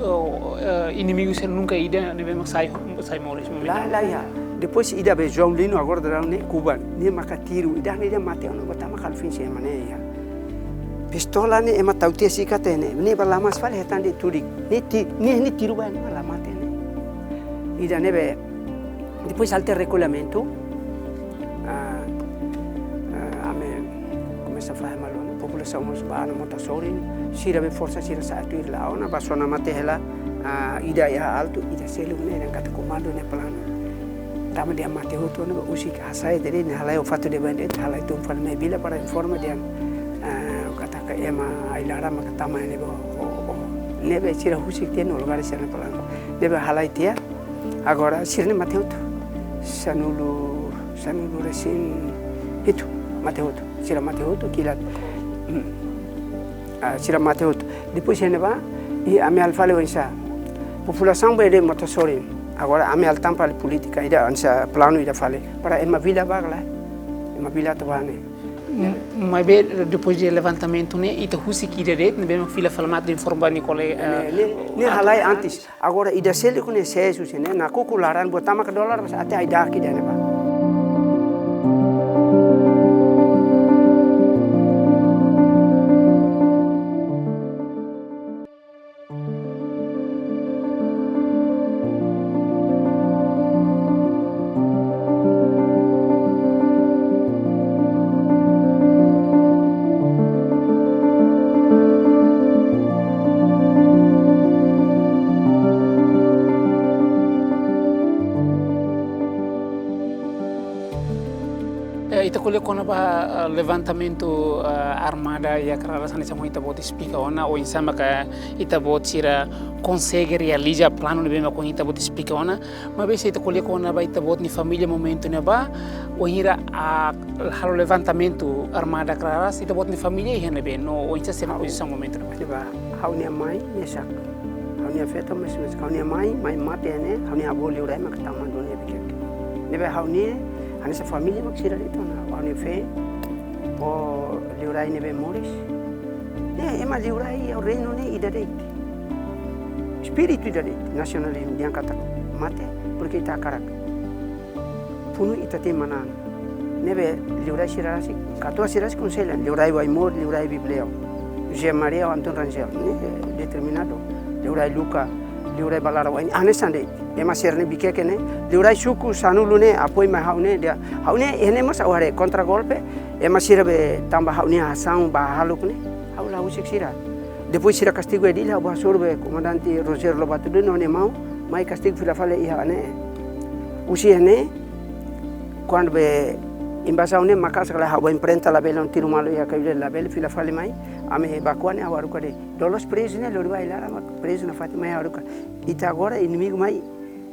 Oh, eh, inimigu sira nunka ida ne'ebé mak sai, sai moris. Lae, lae, iha. Depois ida be João Lino agora daudaun ne'e Kuban. Nia maka tiru, ida ne'e ida mate ona, botama kalfin se ema ne'e iha. Pistola ne'e ema tau tiha sika tiha ne'e, ne'e ba lamas fali hetan de'it tudik. Ne'e ti-, ne'e, ne'e tiru ba ne'e ba la mate ne'e. Ida ne'ebé, depois halo tiha rekollamentu, ah, ah, ami komesa faham malu, populasaun mós ba ona mota sorin, sira be forsa sira sa'e tuir la'o ona, ba sona mate hela, ah, ida iha altu, ida seluk ne'e, dehan katak komandu ne'e planu. Tama dehan mate hotu ona, ba husik hasai, jadi ne'e halai olfatu de'it ba de'it, halai tun fali mai vila para informa dehan, ah, katak ema ai-laran maka tama ne'e ba, oh, oh, oh. Ne'ebé sira husik tiha no lugar sira-nia planu. Ne'ebé halai tiha, agora sira ne'e mate hotu. Sanulu, sanulu resin hitu, mate hotu. Sira mate hotu, kilat. Hmm. Ah, sira mate hotu. Depois iha ne'ebá, i ami halo fali oinsá. Populasaun be de'it mota sorin. Agora ami halo tan fali polítika ida, oinsá planu ida fali. Para ema vila ba kala. Ema vila atu ba ne'e. M-, maibé depois de levantamentu ne'e, ita husik ida de'it, ne'ebé mak fila fali mate informa ba nia kolega, ne'e, eh, ne'e, ne'e halai antes. Agora ida seluk ne'e sees husi ne'e, nakukun laran, botama ka dolar, mas até ai-dak ida ne'ebá. Eh, ita ko'alia kona-ba, eh, levantamentu, eh, armada iha Kararas hanesan ohin ita-boot esplika ona, oinsá maka ita-boot sira konsege realiza planu ne'ebé mak ohin ita-boot esplika ona, maibé se ita ko'alia kona-ba ita-boot nia família momentu ne'ebá, wainhira, ah, halo levantamentu armada Kararas, ita-boot nia família iha ne'ebé, no oinsá sira-nia pozisaun momentu ne'ebá? Ha'u-nia mai mesak. Ha'u-nia feto mesak, mesak. Ha'u-nia mai, mai mate ne'e, ha'u-nia avó liurai mak tama duni iha Vikeke. Ne'ebé ha'u-nia, hanesan família mak sira de'it ona. Ha'u-nia feen, ho liurai ne'ebé moris. Ne'e, ema liurai iha reinu ne'e ida de'it. Espíritu ida de'it, nasionalizmu, dehan katak mate, porque ita hakarak funu ita-nia manán. Ne'ebé liurai sira rasik, katuas sira rasik konsege, liurai Waimor, liurai Bibleo, José Maria Anton Rangel, ne'e determinadu, liurai Luka, liurai Balara Wain, hanesan de'it. Ema sira ne'e Vikeke ne'e, liurai suku sanulu ne'e, apoiu mai ha'u ne'e, dehan, ha'u ne'e, iha ne'e mós ha'u haree kontra golpe, ema sira be tanba ha'u-nia asaun ba hahalok ne'e, ha'u la husik sira. Depois sira kastigu iha Dili, ha'u bá hasoru be komandante Rogério Lobato Duni ho nia maun, mai kastigu fila fali iha ne'e. Husi ne'e, kuandu be invazaun ne'e maka'as ka lae, ha'u ba enfrenta labele, tiru malu iha Cabildo labele, fila fali mai, ami evakua ne'e ha'u haruka de'it. Doloz prezu ne'e lori ba iha laran, mak prezu nafatin mai haruka. Ita agora inimigu mai,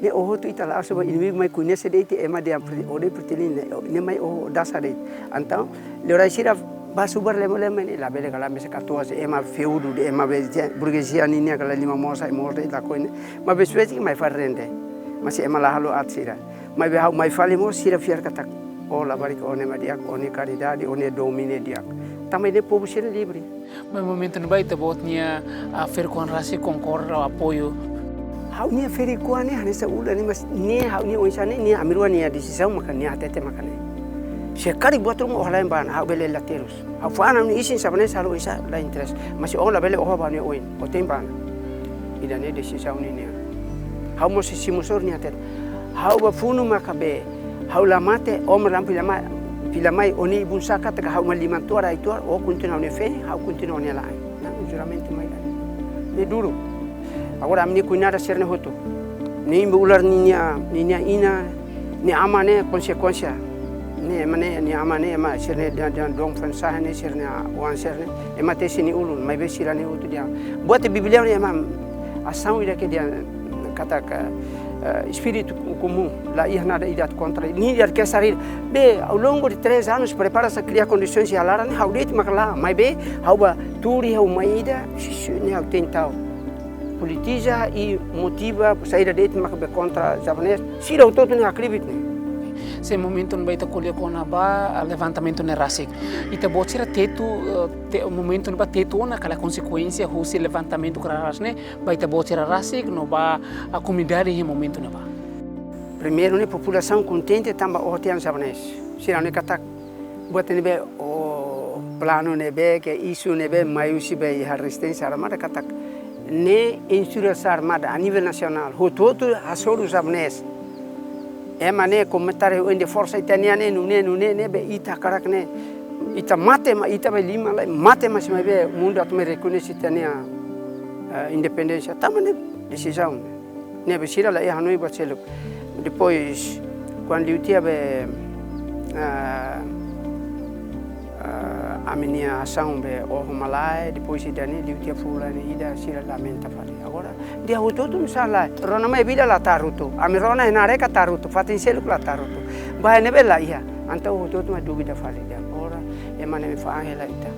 ne'e oho tu ita la asu ba inimigu mai koñese de'it ema dehan pre-, odeia Fretilin ne'e, ne'e mai oho dasa de'it. Entaun, liurai sira ba subar lemo-lemo ne'e, labele ka lae, mesa katuas ema feudu de'it, ema be je-, burguesia ninia ka lae, lima mosa, e morte, ita koine. Maibé suesi mai fali rende. Mas ema la halo aat sira. Maibé ha'u mai fali mós sira fiar katak, ó labarik, ó-nia ema di'ak, ó-nia karidade, ó-nia domin ne'e di'ak. Tanba ne'e povu sira livre. Maibé momentu ne'ebá ita-boot nia, ah, ferik-oan rasik konkorda, apoiu. Ha'u-nia ferik-oan ne'e hanesan uluk ne'e, mas ne'e ha'u-nia oinsá ne'e, ne'e ami rua nia desizaun maka nia hatete maka ne'e. Se karik buat ruma ó hala'o ba ona, ha'u bele la terus. Ha'u fa'an ha'u-nia isin sá ba ne'e, halo oinsá la interese. Mas ó labele oho ba ó-nia oin, ó tenke ba ona. Ida-ne'e desizaun ninian. Ha'u mós simu sorin nia hatete. Ha'u ba funu maka be, ha'u la mate, ó mós la fila mai, fila mai, ó-nia ibun saka taka ha'u mak liman tuar, rai tuar, ó kontinua ó-nia feen, ha'u kontinua ó-nia la'en. Ne'e juramentu mai ida-ne'e. Ne'e duru. Agora ami-nia kuinada sira-ne'e hotu. Ne'e imbu ular ninia, ninia inan, nia aman ne'e konsekuénsia. Ne'e ema ne'e, nia aman ne'e ema sira-ne'e dehan, dehan dong fansa ne'e sira-nia oan sira-ne'e. Ema tesi nia ulun, maibé sira-ne'e hotu dehan. Buat Bíblia ne'e ema asaun ida ke dehan katak, eh, espíritu komún, la iha nada ida kontra. Nia dehan ke sair. Be, ao longo de três anos, prepara sá, kria kondisoens iha laran, ha'u de'it mak la'o. Maibé, ha'u ba tuur iha uma ida, ne'e ha'u tenta politiza i motiva, saida de'it mak be kontra Javanés, sira hotu-hotu ne'e hakribi ne'e. Se momentu ne'ebá ita ko'alia kona-ba, ah, levantamentu ne'e rasik. Ita-boot sira tetu, eh, te-, momentu ne'ebá tetu ona ka lae konsekuénsia husi levantamentu kraras ne'e, ba ita-boot sira rasik, no ba, ah, komunidade iha momentu ne'ebá. Primeiru ne'e populasaun kontente tanba oho tiha ona Javanés. Sira hanoin katak, buat ne'ebé, ou planu ne'ebé, ke isu ne'ebé mai husi be iha rezisténsia armada katak ne'e insurreisaun armada a nivel nasionál. Hotu-hotu hasoru Javanés. Ema ne'e komentáriu oin dehan forsa ita-nian ne'e, nune'e, nune'e, ne'ebé ita hakarak ne'e. Ita mate mak ita be liman lai, mate mak sei mai be mundu atu mai rekoñese ita-nia, eh, independénsia. Tanba ne'e desizaun. Ne'ebé sira la iha hanoin buat seluk. Depois, kuandu liu tiha be, ah, ah, ami-nia asaun be oho malae, depois ida-ne'e liu tiha fulan ida sira lamenta fali. Agora, dehan hotu-hotu misalnya, rona mai Vila la tarutu, ami rona iha Nareca tarutu, fatin seluk la tarutu. Ba ne'ebé la iha, entaun hotu-hotu mai dúvida fali dehan. Agora, ema ne'e fa'an hela ita.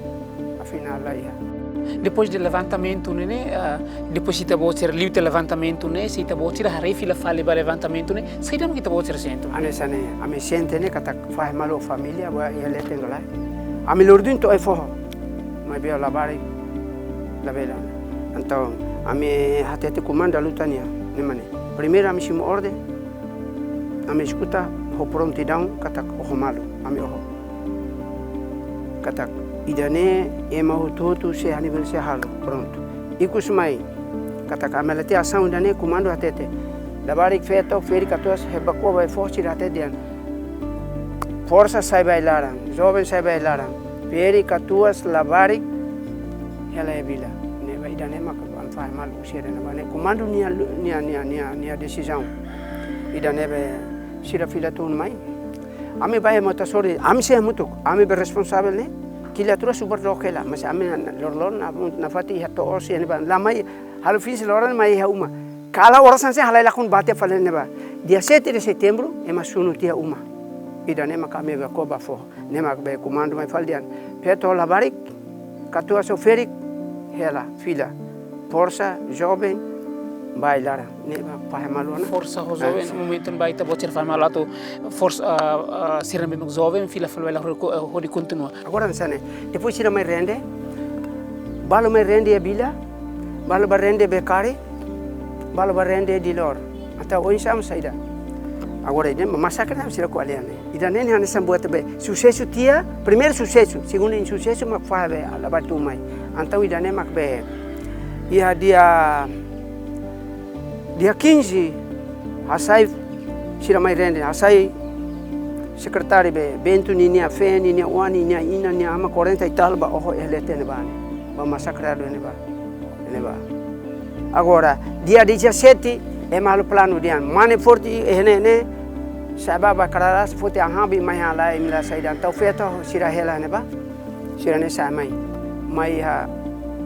Afinál la iha. Depois de levantamentu ne'e, ne'e, ah, depois ita-boot sira liu tiha levantamentu ne'e, se ita-boot sira haree fila fali ba levantamentu ne'e, saida mak ita-boot sira sente? Hanesan ne'e, ami sente ne'e katak fahe malu família ba iha leten ka lae. Ami lori duni to'o foho. Maibé labarik labele. Entaun, ami hatete komandu luta nian, ne'e mak ne'e. Primeiru ami simu orden, ami eskuta ho prontidaun katak oho malu, ami oho. Katak ida-ne'e ema hotu-hotu sei hanoin bele sei halo, prontu. Ikus mai, katak ami la iha asaun ida-ne'e, komandu hatete. Labarik feto, ferik katuas, evakua ba foho, sira hatete dehan. Forsa sai ba iha laran, joven sai ba iha laran. Ferik katuas, labarik, hela iha vila. Ne'ebé ida-ne'e mak ami fahe malu sira ne'ebá ne'e. Komandu nia lu-, nia, nia, nia, nia desizaun. Ida-ne'ebé sira fila tun mai. Ami ba ema ta sori, ami sei hamutuk, ami be responsavel ne'e. Kila tura subar doke la, mas ami na, na, lorlor na, nafatin iha to'os iha ne'ebá. La mai, halo finsi loron mai iha uma. Kala oras hanesan ne'e halai lakon bate fali ne'ebá. Dia sete de setembro, ema sunu tiha uma. Ida-ne'e mak ami evakua ba foho. Ne'e mak be komandu mai fali dehan. Feto labarik, katuas ho ferik, hela, fila. Forsa, joven, ba iha laran. Ne'e mak fahe malu ona. Forsa ho joven, ah, momentu ne'ebá ita-boot sira fahe malu atu forsa, ah, ah, sira ne'ebé mak joven, fila fali ba iha laran hodi ko-, eh, hodi kontinua. Agora hanesan ne'e. Depois sira mai rende, balu mai rende iha vila, balu ba rende Becari, balu ba rende Dili. Entaun oinsá mak saida. Agora ida-ne'e masakre ne'e sira ko'alia ne'e. Ida-ne'e hanesan buat be susesu tiha, primeiru susesu, segundu insusesu mak fahe be labarik tun mai. Entaun ida-ne'e mak be. Iha dia, dia quinze, hasai sira mai rende, hasai sekretáriu be, Bento ninia feen, ninia oan, ninia inan, nia aman quarenta e tal ba oho iha leten ne'ebá ne'e. Ba masakre iha ne'ebá. Ne'ebá. Agora, dia dezassete, ema halo planu dehan. Mane forte iha ne'e, ne'e, Sa'e ba, ba Kararas foti an han, be mai han lae, imi la sai ida. Entaun feto sira hela ne'ebá. Sira ne'e sa'e mai. Mai iha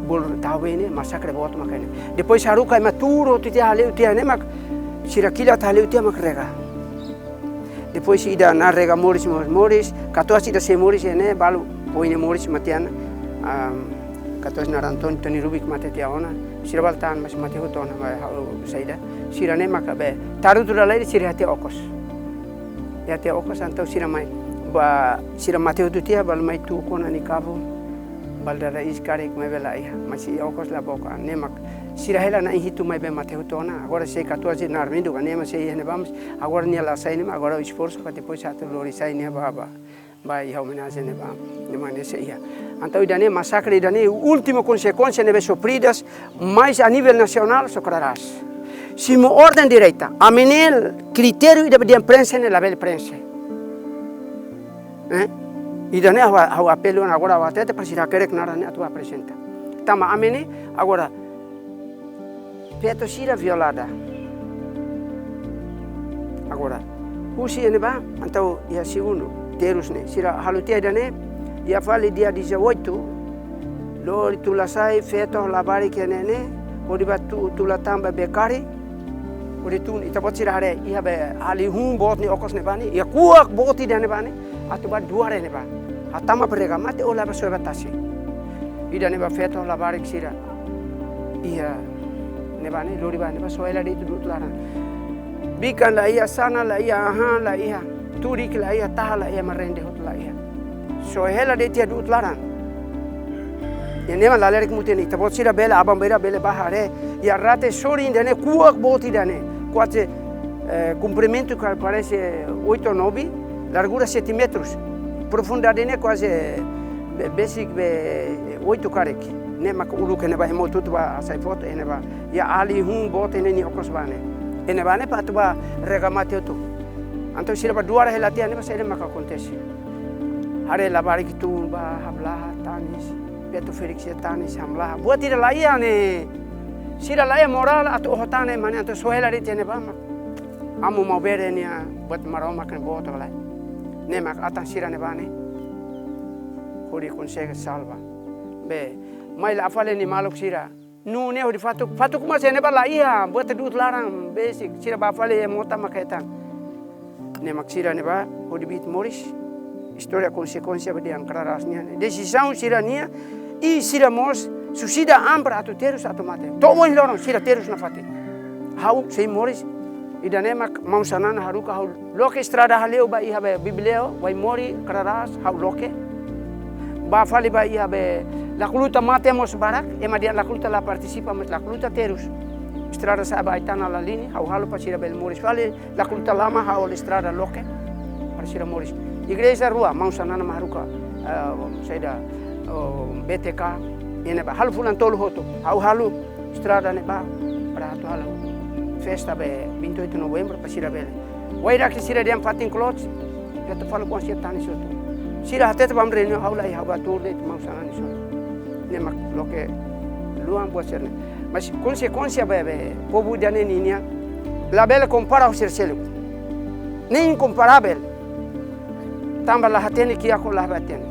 bolu tahu be ne'e, masakre boot maka ne'e. Depois haruka ema tuur hotu tiha hale'u tiha ne'e mak, sira kilat hale'u tiha mak rega. Depois ida na'in rega moris, moris, moris, katuas ida sei moris iha ne'e, balu foin ne'e moris mate an, am, katuas naran Toni, Toni Rubik mate tiha ona, sira balu tan, mas mate hotu ona, ba ha'u saida. Sira ne'e maka be, tarutu dala ida sira iha tiha okos. Iha tiha okos entaun sira mai, ba, sira mate hotu tiha, balu mai tuur kona nia kabu, balu dada iis karik mai be la iha, mas iha okos la book an, ne'e mak sira hela na'in hitu mai be mate hotu ona, agora sei katuas ida na'in armindu, ka ne'e mak sei iha ne'ebá, mas agora nia la sai ne'e mak, agora esforsu para depois atu lori sai nia ba, ba, ba iha omenajen ne'ebá, ne'e mak ne'e sei iha. Entaun ida-ne'e masakre ida-ne'e, última konsekuénsia ne'ebé sofridas, mais a nível nacional, só Kararas. Simu orden direta, ami-nia kritériu ida be dehan preenxe ne'e labele preenxe. Eh? Ida-ne'e ha'u, ha'u apelu ona agora, ha'u hatete para sira hakerek naran ne'e atu aprezenta. Tanba ami-nia, agora, feto sira violada. Agora, husi ne'ebá, entaun iha segundu, terus ne'e, sira halo tiha ida-ne'e, iha fali dia dezoito, lori tula sai, feto, labarik iha ne'e ne'e, hodi ba tu-, tula tan ba Bekari, hodi tun, ita-boot sira haree, iha be, hali hun boot nia okos ne'ebá ne'e, iha kuak boot ida ne'ebá ne'e, atu ba duar iha ne'ebá. Hatama prega mate ou la'o ba soe ba tasi. Ida ne'ebá feto labarik sira. Iha ne'ebá ne'e, lori ba ne'ebá, só hela de'it du'ut laran. Bikan la iha, sana la iha, ahan la iha, turik la iha, taha la iha, marende hotu la iha. Só hela de'it iha du'ut laran. Iha ne'ebá lalika mutin ne'e, ita-boot sira bele, aban-bainrua bele ba haree. Iha rate sorin ida-ne'e, kuak boot ida-ne'e. Kuaze, eh, komprimentu ka parese oito ou nove, largura sete metros. Profundidade ne'e kuaze be-, besik be oito karik. Ne'e maka uluk iha ne'ebá, ema hotu-hotu ba hasai foto iha ne'ebá. Iha hali hun boot ne'e nia okos ba ne'e. Iha ne'ebá ne'e para atu ba rega mate hotu. Entaun sira ba duar hela tiha ne'ebá, saida maka akontese. Haree labarik tun ba hamlaha, tanis, feto ferik sira tanis, hamlaha. Buat ida la iha ne'e. Sira la iha morál atu oho tan ne'e mak ne'e, entaun só hela de'it iha ne'ebá mak. Amu Maubere nia buat Maromak nia boot ka lae. Ne'e mak atan sira ne'ebá ne'e hodi konsege salva. Be, mai la fali nia maluk sira. Nune'e hodi fatuk, fatuk mós iha ne'ebá la iha, buat du'ut laran besik, sira ba fali iha mota mak hetan. Ne'e mak sira ne'ebá hodi biit moris. Istória konsekuénsia ba dehan Kararas nian. Desizaun sira-nian, i sira mós susida an para atu terus atu mate. To'o ohin loron sira terus nafatin. Ha'u sei moris, ida-ne'e mak maun Xanana haruka ha'u loke estrada hale'u ba iha be Bibileo, Waimori, Kararas, ha'u loke. Ba fali ba iha be Lakuluta mate mós barak, ema dehan Lakuluta la partisipa, mas Lakuluta terus. Estrada sa'e ba Aitana Lalini, ha'u halo para sira bele moris fali, Lakuluta lama ha'u halo estrada loke, para sira moris. Igreja rua, maun Xanana mak haruka, eh, saida, oh, B T K, iha ne'ebá, halo fulan tolu hotu, ha'u halo estrada ne'ebá, para atu halo festa be vinte e oito de novembro, para sira bele. Wainhira sira dehan fatin kloot, ita fala konsellu tanis hotu. Sira hatete ba ami reuniaun, ha'u la iha, ha'u ba tuur de'it maun Xanana nia sorin. Ne'e mak loke luan buat sira-ne'e. Mas konsekuénsia ba be povu ida-ne'e nian, labele kompara ho sira seluk. Nein inkomparável. Tanba la hatene kiak ka lae ba hatene.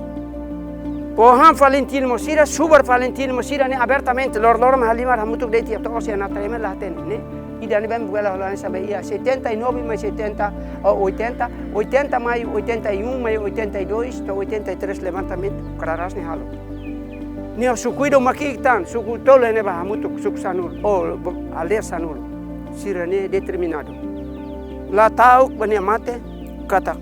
Ohin Florentino mós sira, subar Florentino mós sira ne'e abertamente, lor-loron halimar hamutuk de'it iha to'os iha natar ema la hatene, ne'e. Ida-ne'e bem buela hola sa be iha setenta e nove mais setenta, ou oitenta, oitenta mais oitenta e um mais oitenta e dois, to'o oitenta e três levantamentu, Kararas nia halo. Nia suku ida mak ki'ik tan, suku tolu ne'ebá hamutuk, suku Sanulu, ou aldeia Sanulu. Sira ne'e determinadu. La ta'uk ba nia mate, katak,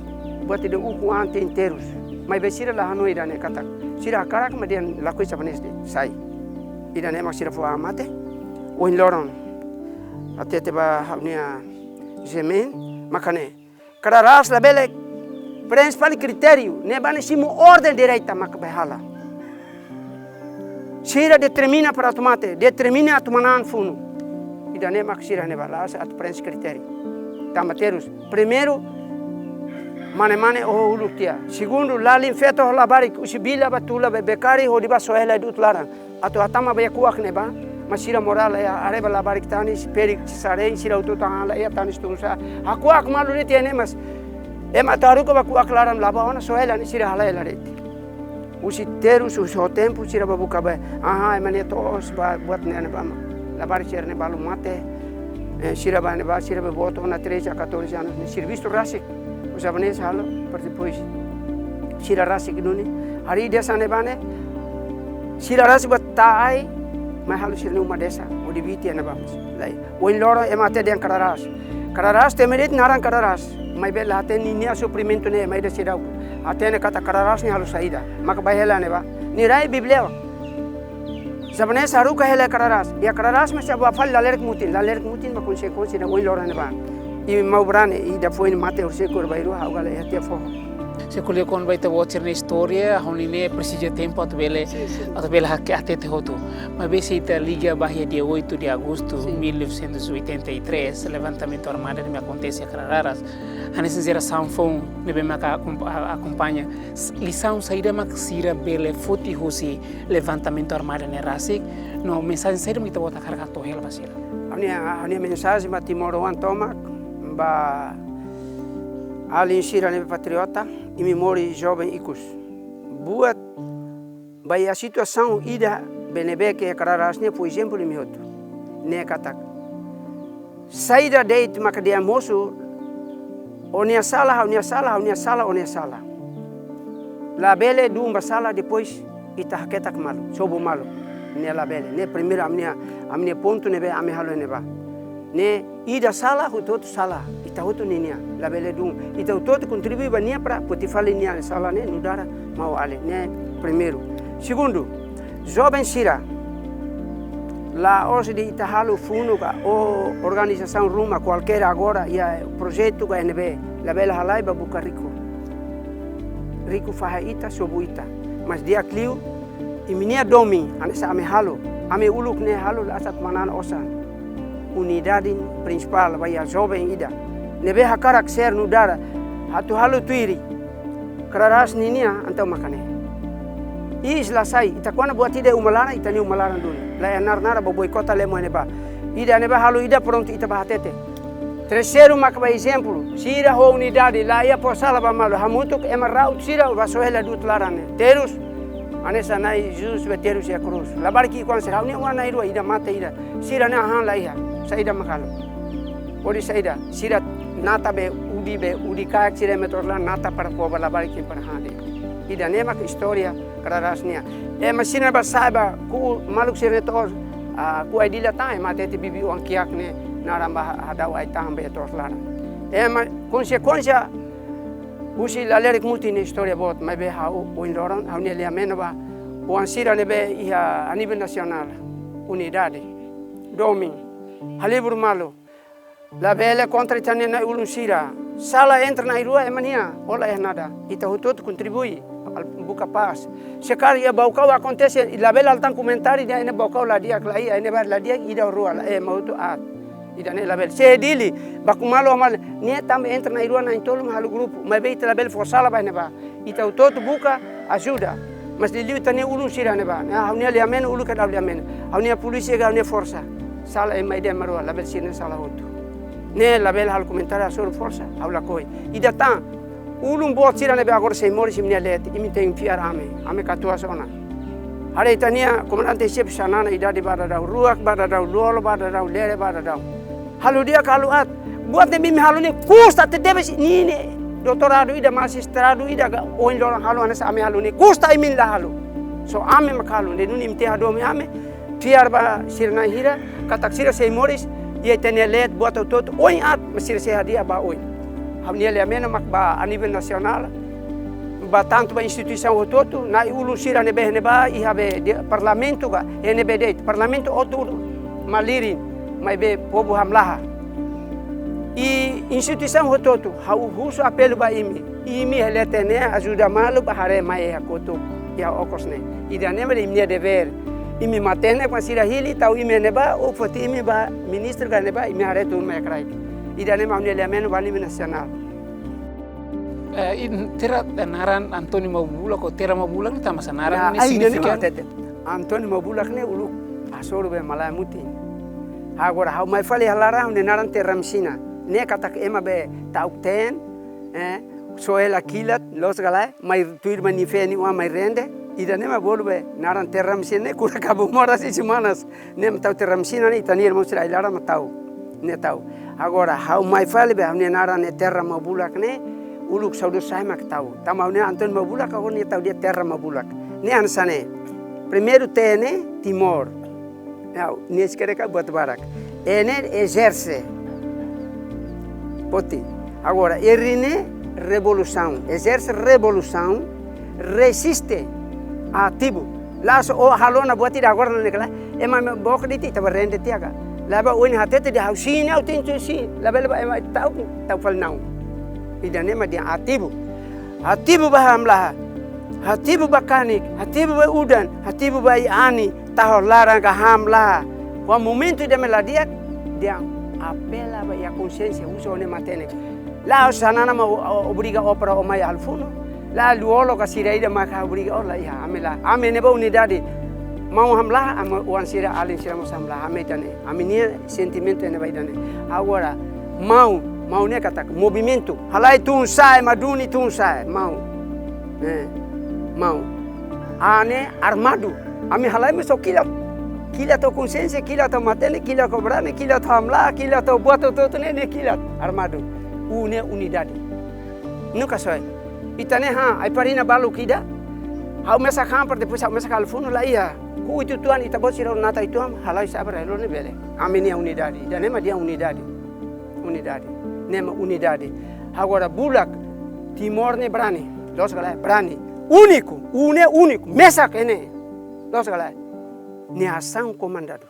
buat ida ukun an tenke terus. Maibé sira la hanoin ida-ne'e katak. Sira hakarak mak dehan lakohi sá-ne'e de'it, sai. Ida-ne'e mak sira fó an mate. Ohin loron. Hatete ba ha'u-nia zemen, maka ne'e. Kararas labele preenxe fali kritériu, ne'ebá ne'e simu orden direta mak be halo. Sira determina para atu mate, determina atu manán funu. Ida-ne'e mak sira ne'e ba la atu preenxe kritériu. Tanba terus. Primeiru, mane-mane oho uluk tiha. Segundu, lalin feto ho labarik, husi Bila ba Tula be Bekari, hodi ba só hela du'ut laran. Atu hatama ba iha kuak ne'ebá, mas sira morál la iha, haree ba labarik tanis, perik sisareen, sira hotu-hotu han la iha, tanis tun sa'e. Hakuak malu de'it iha ne'e, mas Ema atu haruka ba kuak laran laba ona, soe la ne'e sira halai la de'it. Husi terus, husi ho tempu, sira ba buka ba. Aha, ema ne'e to'os ba buat ne'e ne'ebá mak. Labarik sira ne'e balu mate. Eh, sira ba ne'ebá, sira ba boot ona treze a catorze anos ne'e servisu rasik. Husi Javanese halo, para depois sira rasik duni. Harii de'it hanesan ne'ebá ne'e, sira rasik ba ta'ai, mai halo sira-nia uma desa, hodi viti iha ne'ebá mós. Lai, ohin loron ema hatete dehan Kararas. Kararas, temi de'it naran Kararas. Maibé la hatene ninia suprimentu ne'e, maibé seidauk hatene katak Kararas ne'e halo saida. Maka ba hela ne'ebá. Nia rai Bíblia. Javanese haruka hela Kararas. Iha Kararas mós sira ba fali lalerik mutin, lalerik mutin ba konsekuénsia ida ohin loron ne'ebá. I mau brane, ida foin mate horisehik kuarbairua, ha'u gala iha tiha foho. Se ko'alia kona-ba ita-boot sira-nia istória, ha'u hanoin ne'e presiza tempu atu bele, Sin, sin. atu bele hake hatete hotu. Maibé se ita liga ba iha dia oito de agosto Sin. mil novecentos e oitenta e três, levantamentu armadu ne'ebé akontese iha Kararas. Hanesan jerasaun foun ne'ebé maka akom-, a-, akompaña. S-, lisaun saida mak sira bele foti husi levantamentu armadu ne'e rasik, no mensajen saida mak ita-boot hakarak atu hato'o hela ba sira? Ha'u-nia, ha'u-nia mensajen ba timoroan tomak, ba alin sira ne'ebé patriota, imi moris joven ikus. Buat ba iha situasaun ida be ne'ebé ke Kararas ne'e, por ezemplu, imi hotu. Ne'e katak. Saida de'it maka dehan mosu, ó-nia sala, ha'u-nia sala, ha'u-nia sala, ó-nia sala. Labele duun ba sala, depois ita haketak malu, sobu malu. Ne'e labele. Ne'e primeiru ami-nia, ami-nia pontu ne'ebé ami halo ne'ebá. Ne'e ida sala, hotu-hotu sala. Ita hotu ninia, labele duun. Ita hotu-hotu kontribui ba nia para foti fali nia sala ne'e nu'udar maun-alin. Ne'e primeiru. Segundu, joven sira, la'ós de'it ita halo funu ka ou organizasaun ruma kualkér agora iha projetu ka ne'ebé, labele halai ba buka riku. Riku fahe ita, sobu ita. Mas di'ak liu, imi-nia domin, hanesan ami halo, ami uluk ne'e halo la'ós atu manán osan. Unidade prinsipál ba iha joven ida ne'ebé hakarak ser nu'udar atu halo tuir Kararas ninia, entaun maka ne'e. Iis la sai, ita kuandu buat ida uma laran, ita-nia uma laran duni. La iha naran-naran ba boikota lemo ne'ebá. Ida ne'ebá halo ida prontu ita ba hatete. Terseiru maka ba ezemplu, sira ho unidade, la iha fó sala ba malu, hamutuk ema ra'ut sira ba soe hela du'ut laran ne'e. Terus, hanesan Na'i Jesus be terus iha krús. Labarik ki'ik-oan sira, ha'u-nia oan na'in-rua, ida mate ida. Sira-nia hahán la iha, saida mak halo. Hodi saida, sira nata be udi be, udi kayak sira ema to'os laran nata para fó ba labarik ki'ik para hade. Ida-ne'e mak istória Kararas nian. Ema sira ba sa'e ba ku'u maluk sira-ne'e to'os, ah, ku'u ai-dila tan, ema hatete bibi-oan kiak ne'e naran ba ha-, hadau ai-tahan ba iha to'os laran. Ema konsekuénsia husi lalerik mutin ne'e istória boot, maibé ha'u ohin loron, ha'u-nia lia-menon ba oan sira ne'ebé iha a nivel nasionál, unidade, domin, halibur malu, labele kontra ita-nia na'i-ulun sira. Sala entre na'in-rua ema nia, ó la iha nada. Ita hotu-hotu kontribui, al-, buka pás. Se karik iha Baucau akontese, labele halo tan komentáriu dehan ne'e Baucau la di'ak, la iha, ne'ebá la di'ak, ida rua la, eh, ema hotu aat. Ida-ne'e labele. Se iha Dili, baku malu ho malu, ne'e tanba entre na'in-rua na'in-tolu mak halo grupu, maibé ita labele fó sala ba ne'ebá. Ita hotu-hotu buka ajuda. Mas liuliu ita-nia ulun sira ne'ebá. Ne'e ha'u-nia lia-menon, uluk ha'u lia-menon. Ha'u-nia polísia ka ha'u-nia forsa. Sala ema ida ema rua, labele sira-nia sala hotu. Ne'e labele halo komentáriu hasoru forsa, ha'u lakohi. Ida tan, ulun boot sira ne'ebé agora sei moris, imi-nia leet, imi tenke fiar ami. Ami katuas ona. Haree ita-nia komandante xefe Xanana, idade ba daudaun ruak, ba daudaun lolo, ba daudaun lere, ba daudaun. Halo di'ak ka halo aat. Buat ne'ebé imi halo ne'e kusta tebes, ninia doutoradu ida, mestradu ida, ka ohin loron halo hanesan ami halo ne'e. Kusta imi la halo. Só ami mak halo. Ne'e duni imi tenke hadomi ami. Fiar ba sira na'in hira, katak sira sei moris, iha ita-nia leet buat hotu-hotu, oin aat, mas sira sei hadi'a ba oin. Ha'u-nia lia-menon mak ba a nivel nasionál, ba tantu ba instituisaun hotu-hotu, na'i-ulun sira ne'ebé ne'ebá, iha be de-, parlamentu ka, ne'ebé de'it, parlamentu hotu malirin, maibé povu hamlaha. I instituisaun hotu-hotu, ha'u husu apelu ba imi. Imi iha leten ne'e ajuda malu ba haree mai iha kotuk, iha okos ne'e. Ida-ne'e mak imi-nia devér. Imi matenek mak sira hili tau imi ne'ebá, ou foti imi ba ministru ka ne'ebá, imi haree tun mai kraik. Ida-ne'e mak ha'u-nia lia-menon ba nivel nasionál. Eh, i Terra, eh, naran António Maubula, ko Terra Maubula ne'e tanba sá naran Ya, ne'e ai, signifika? Ne'e mak hatete. António Maubula ne'e uluk hasoru be malae mutin. Agora ha'u mai fali iha laran, ne'e naran Terra Messina. Ne'e katak ema be ta'uk-teen, eh, Soe hela kilat, loos ka lae, mai tuir mai nia feen nia oan mai rende. Ida-ne'e mak bolu be, naran terra mexicana ne'e kura kabu moras i semanas. Ne'e mak tau terra mexicana ne'e, ita-nia irmaun sira ai-laran mak tau. Ne'e tau. Agora, ha'u mai fali be, ha'u-nia naran ne'e terra Maubulak ne'e, uluk saudozu sa'e mak tau. Tanba ha'u-nia António Maubulak, ha'u-nia tau dehan terra Maubulak. Ne'e hanesan ne'e. Primeiru T ne'e, Timor. Ya, ne'e eskreve ka buat barak. E ne'e ezerse. Poti. Agora, R ne'e revolusaun. Ezerse revolusaun, reziste, ativu. La'ós ó halo ona buat ida agora ne'e ka lae. Ema, ema book de'it ita bá rende tiha ka. La'ós ba oin hatete dehan ha'u sin, ha'u tenke sin. La'ós ba, la'ós ba ema tau, tau fali na'in. Ida-ne'e mak dehan ativu. Ativu ba hamlaha. Ativu ba kanek, ativu ba udan, ativu ba iha Ani, tahor laran ka hamlaha. Kuandu momentu ida-ne'e la di'ak, dehan apela ba iha konsiénsia, husu ó-nia matenek. La'ós hanesan ne'e mak o-, o-, obriga ó para ó mai halo funu. La'ós lolo ka sira ida mak obriga ó, laiha, ami lae. Ami ne'ebá unidade. Maun hamlaha, ami oan sira, alin sira mós hamlaha, ami ida-ne'e. Ami-nia sentimentu ne'ebá ida-ne'e. Agora, maun, maun ne'e katak movimentu. Halai tun-sa'e, ema duni tun-sa'e, maun. Eh, maun. A ne'e armadu. Ami halai mós ho kilat. Kilat ho konsiénsia, kilat ho matenek, kilat ho brani, kilat ho hamlaha, kilat ho buat hotu-hotu ne'e, ne'e kilat. Armadu. U ne'e unidade. Nunka soe. Ita-nia han, ai-farina baluk ida. Ha'u mesak han parte, depois ha'u mesak halo funu, laiha. Ku'u uitoan, ita-boot sira nata uitoan, halai sabar, halo ne'e bele. Ami-nia unidade. Ida-ne'e mak dehan unidade. Unidade. Ne'e mak unidade. Agora bulak, Timor ne'e brani. Loos ka lae, brani. Úniku. U ne'e úniku. Mesak ne'e. Loos ka lae. Nia asaun komandadu.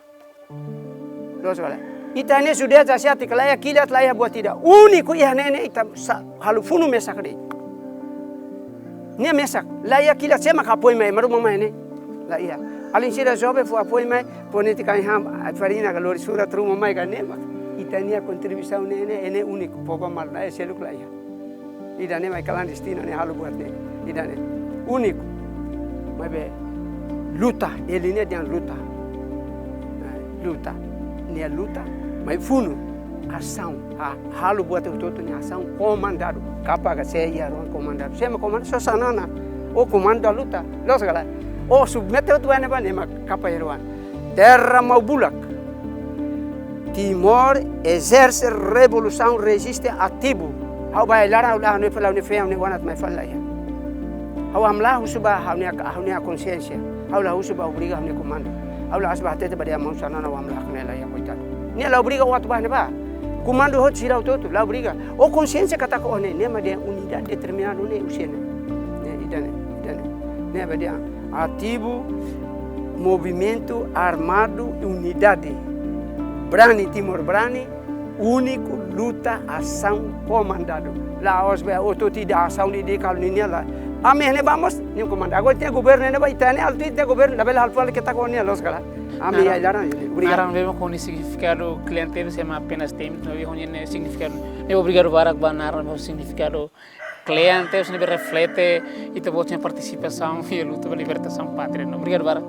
Loos ka lae. Ita ne'e Sudeste Asiátiku, laiha kilat, laiha buat ida. Úniku iha ne'e ne'e ita sa-, halo funu mesak de'it. Nia mesak, laiha kilat, sé mak apoiu mai, ema ruma mai ne'e. Laiha. Alin sira joven fó apoiu mai, fó netik ai-han, ai-farina ka lori surat ruma mai ka ne'e mak. Ita-nia kontribuisaun ne'e ne'e, ne'e úniku, povu malu, laiha seluk laiha. Ida-ne'e mai klandestinu ne'e halo buat ne'e. Ida-ne'e. Úniku. Maibé luta, ele ne'e dehan luta. Eh, luta. Nia luta, mai funu. Asaun. Ha, halo buat hotu-hotu nia asaun komandadu. Kapa ka sé iha rohan komandadu. Sé mak komandadu, só hanesan ne'e. Ó komandu luta. Loos ka lae. Ó submete hotu ba ne'ebá, ne'e mak kapa iha rohan. Terra Maubulak. Timor ezerse revolusaun, reziste ativu. Ha'u bá ai-laran, ha'u la, ha'u-nia feen, ha'u-nia feen, ha'u-nia oan atu mai fali laiha. Ha'u hamlaha husu ba ha'u-nia, ha'u-nia konsiénsia. Ha'u la husu ba obriga ha'u-nia komandu. Ha'u la'ós bá hatete ba dehan maun hanesan ne'e ha'u hamlaha ne'e, laiha, koitadu. Nia la obriga ó atu bá ne'ebá. Komandu hotu sira hotu-hotu, la obriga. Ó konsiénsia katak ó ne'e, ne'e mak dehan unidade determinadu ne'e husi ne'e. Ne'e ida-ne'e, ida-ne'e. Ne'e mak dehan ativu, movimentu armadu, unidade. Brani, Timor brani, úniku, luta, asaun komandadu. La'ós be ó atu ida asaun di, di kalu ninia lae. Ami ne'ebá mós, nia komanda. Agora ita-nia governu ne'ebá, ita ne'e atu ita-nia governu, labele halo fali katak ó-nia, loos ka lae. Ami Naran, ai-laran, obrigadu. Naran be mak ho nia signifikadu kle'an tebes, ema apenas temi, no ho nia signifikadu. Ne'e obrigadu barak ba naran ho signifikadu kle'an tebes ne'ebé reflete ita-boot nia partisipasaun iha luta ba libertasaun pátria. Obrigadu barak.